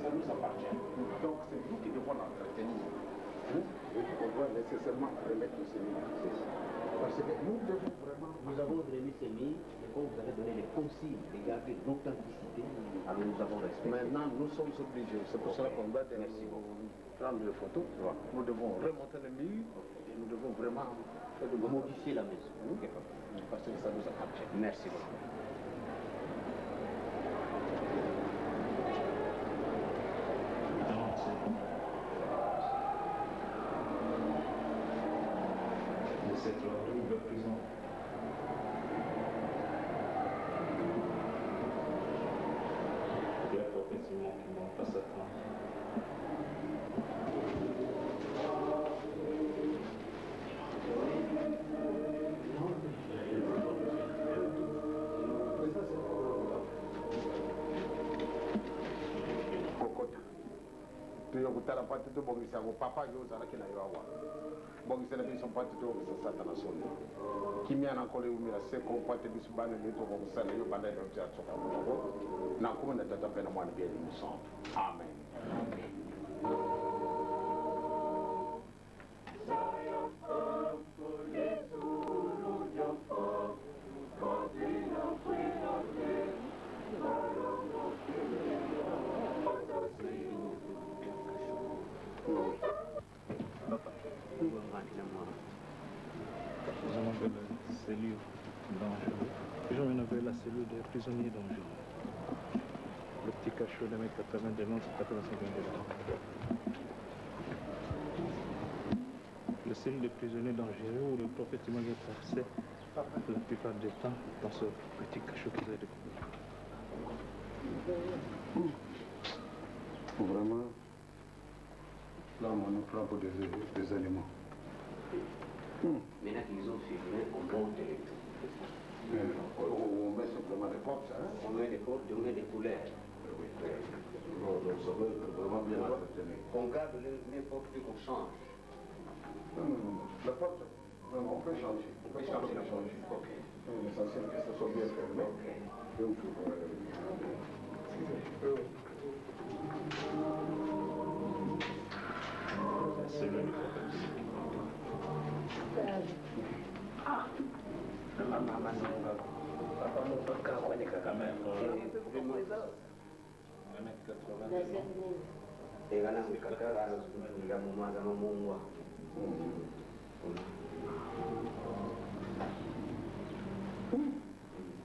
Ça nous appartient. Donc c'est nous qui devons l'entretenir. On doit nécessairement remettre ces murs. Parce que nous devons vraiment... Nous avons remis ces murs, et comme vous avez donné les consignes de garder l'authenticité, alors nous avons respecté. Maintenant, nous sommes obligés. C'est pour cela qu'on doit Merci beaucoup. prendre les photos. Nous devons remonter le mur et nous devons vraiment faire de modifier la maison. Parce que ça nous appartient. Merci beaucoup. De cette double prison. Il y a effectivement qui manque pas Satan. Kokota toyo kotala mpo ate tobongisa yango papa yo ozalaki na yo awa bongisela biso mpo ate tobongisa satana soni kimia na nkolo ewumela seko mpo ate biso bana yo tokokosala yo banda lelo ti asuka monoko na nkombo na tata mpe na mwana mpe elimo santu amen, amen. Nous allons vers la cellule dangereux. Toujours vers la cellule des prisonniers dangereux. Le petit cachot de 1m80 demande 85 dollars. La cellule des prisonniers dangereux où le prophète Image passait la plupart du temps dans ce petit cachot qu'ils avaient découvert. Vraiment, là, on nous prend pour des, des animaux. Maintenant qu'ils ont filmé, on monte les tout. On, on met simplement des portes, hein. On met des portes, on met des couleurs. Oui. Bon, donc ça va être vraiment bien entretenu. Qu'on garde les, les portes puis qu'on change. Non, non, non. La porte, non, on peut changer. On peut changer la porte. Ok. L'essentiel que ça soit bien fermé. Ok. Donc, La cellule du prophète Ah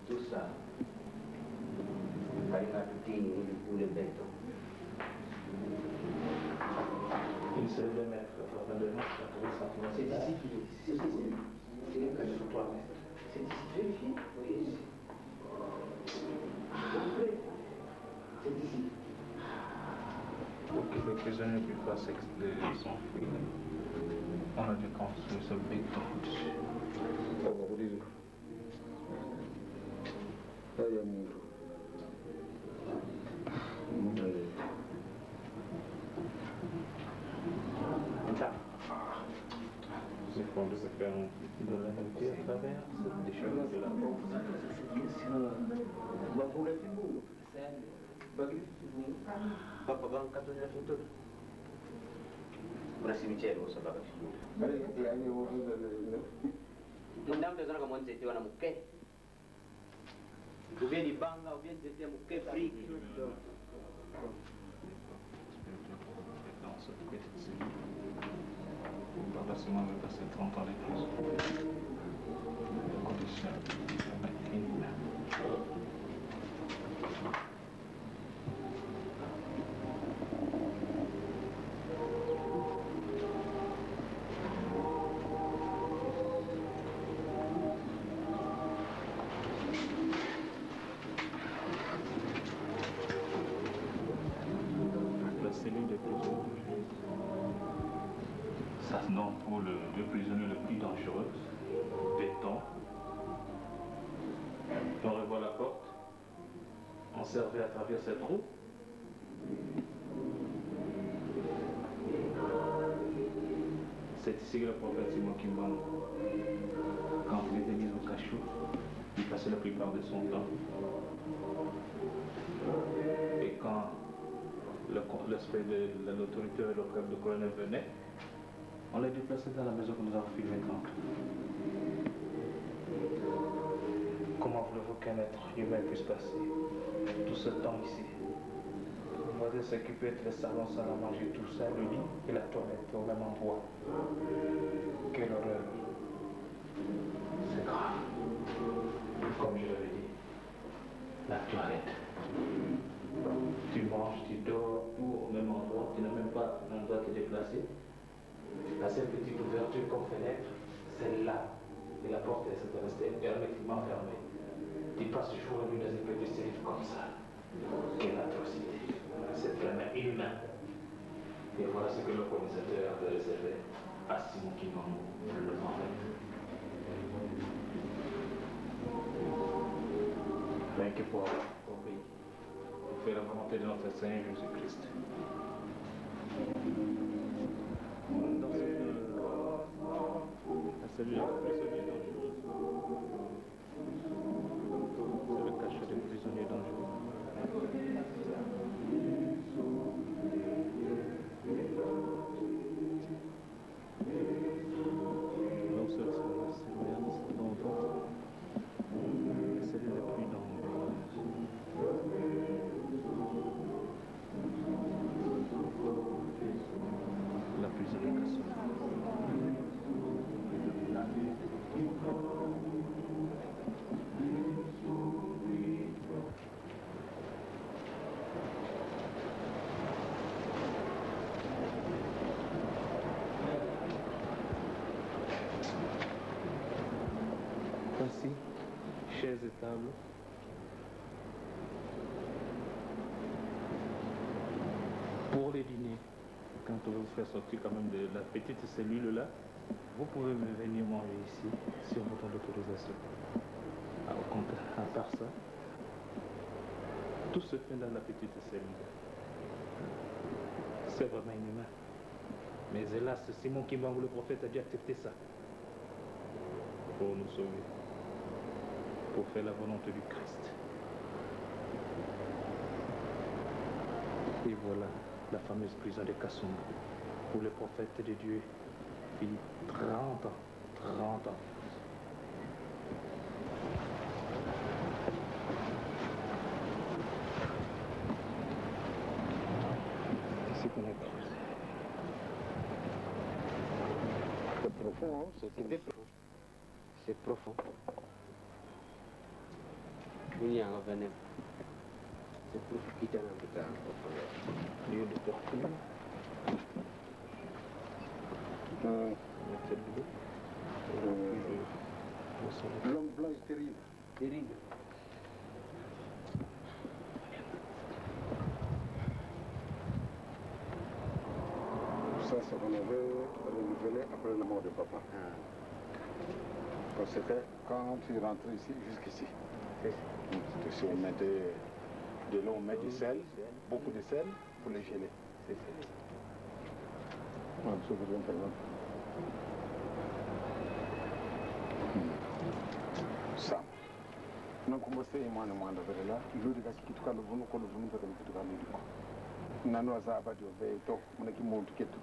Tout ça, kalinga tutini ili kule beto. Une cellule de mètre 82 mètres, 80 cm. C'est ici qu'il est. C'est ici. C'est un cachot de 3 mètres. C'est ici. Vérifiez. Oui. C'est ici. Pour que le prisonnier puisse pas s'enfuir, on a dû construire ce béton dessus. Il faut se faire de la nourriture à travers cette décharge de la Kuna cimetière osabaka ndambe ezalaka mwa nzete wana moke ou bien libanga ou bien nzete ya moke brike Dans cette petite cellule, Papa Simon avait passé 30 ans de prison. Les conditions étaient inhumaines. La cellule des prisonniers. Ça se nomme pour le, le prisonnier le plus dangereux, béton. On revoit la porte, enservée à travers cette roue. C'est ici que le prophète Simon Kimbangu, quand il était mis au cachot, il passait la plupart de son temps. Et quand l'aspect de l'autorité locale de colonel venait, on l'a déplacé dans la maison que nous avons filmée tantôt. Comment voulez-vous qu'un être humain puisse passer tout ce temps ici? On va ce qui peut être le salon, salle à manger, tout ça, le lit et la toilette au même endroit. Quelle horreur. C'est grave. Comme je l'avais dit, la toilette. Tu manges, tu dors, tout au même endroit, tu n'as même pas un endroit à te déplacer. La seule petite ouverture comme fenêtre, c'est là. Et la porte est restée hermétiquement fermée. Tu passes jour et nuit dans une petite cellule comme ça. Quelle atrocité. C'est vraiment inhumain. Et voilà ce que le colonisateur avait réservé à Simon Kimbangu, le prophète. Rien que pour obéir, pour faire la volonté de notre Seigneur Jésus-Christ. Dans cette, la cellule des prisonniers dangereux. C'est le cachet des prisonniers dangereux. Là où se la surveillance d'enfants, la cellule la plus dangereuse. La prison de Kassou. Voici, chaises et tables. Pour les dîners, quand on va vous faire sortir quand même de la petite cellule là, vous pouvez venir manger ici si on vous donne l'autorisation. Ah, au contraire, à part ça, tout se fait dans la petite cellule. C'est vraiment inhumain. Mais hélas, Simon Kimbangu, le prophète, a dû accepter ça pour nous sauver, pour faire la volonté du Christ. Et voilà la fameuse prison de Kasumba, où le prophète de Dieu vit 30 ans, 30 ans. C'est qu'on a creusé. C'est profond, hein? C'est profond. C'est profond. C'est profond. Lieu de torture. L'homme blanc est terrible. Terrible. Ça, c'est qu'on avait renouvelé après la mort de papa. Parce que quand il rentrait ici, jusqu'ici, si on mettait de l'eau, on met du sel, beaucoup de sel pour les geler. C'est ça. Sam. Nankumbose mwana mwana verela ludi ka kitu ka luvunu ko luvunu ka kitu ka ludi ko nanu azaba dio veto muna ki muntu ketu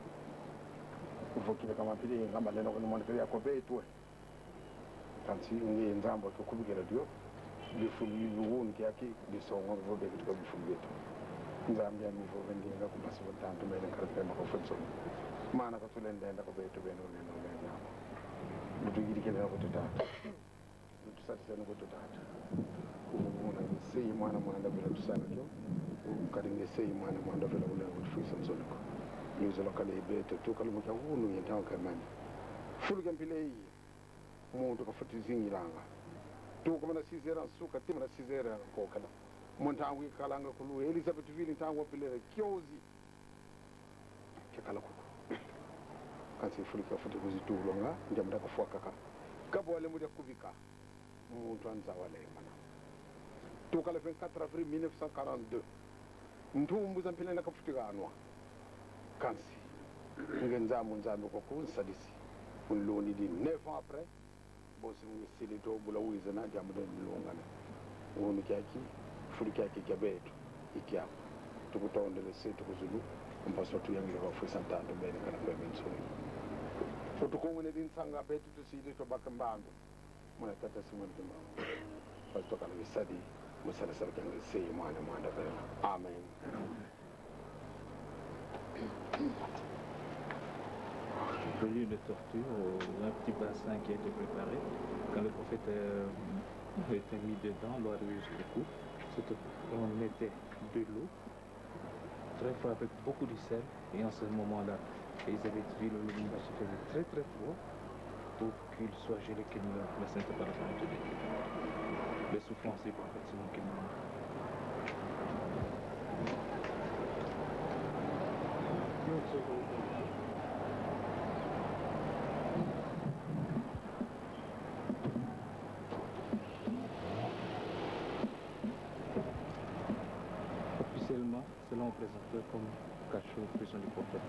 uvokile kama pili ngamba lena ko mwana pili akovetwe kanti ngi nzambo to kubigela dio bifulu biwunu kyaki bisongo vobe kitu ka bifulu betu nzambi ya mivo vendinga kumbasi votantu mele nkarpe makofotso mana katulendenda ko betu beno beno beno lutugirikele ko tutata lutusatisa ko tutata ubona nseyi mwana mwana vela tusana kyo kadi nseyi mwana mwana vela ula kutufisa msoliko nyuzo kale ibete tukalumuka hunu yentawo kamani fuluka mpile iyi muntu kafuti zingilanga tukamana sizera nsuka timana sizera kokala muntu angu ikalanga kulu Elizabeth vili ntangu apilera kyozi kekala kuku kansi fulika futi kuzitulonga njamda kafuakaka kabo wale mudia kubika muntu anza wale mana tukala 24 avril 1942 ntumbu za mpile nakafutikanwa kansi ngenzamu nzambe kokunsadisi unloni di 9 ans après bosi ngisili to bula wizana jamude nlongana ngonu kyaki fuli kyaki kyabetu ikyako tukutondele se tukuzulu mpaso tuyangile kwa ntando mbele kana kwa mensoni utukongone dinsanga betu tusili to bakambambe muna tata simon kimbangu pastor kana bisadi musala sala kyange seyi mwana mwana vela amen. Lieu de torture, un petit bassin qui a été préparé. Quand le prophète était mis dedans, l'eau arrivait jusqu'au cou. On mettait de l'eau, très froid avec beaucoup de sel. Et en ce moment-là, Elisabethville, le Lubumbashi faisait très très froid pour qu'il soit gelé, qu'il meure. La sainte par la volonté de Dieu. Les souffrances du prophète Simon Kimbangu. Officiellement, cela on présentait comme cachot prison du prophète.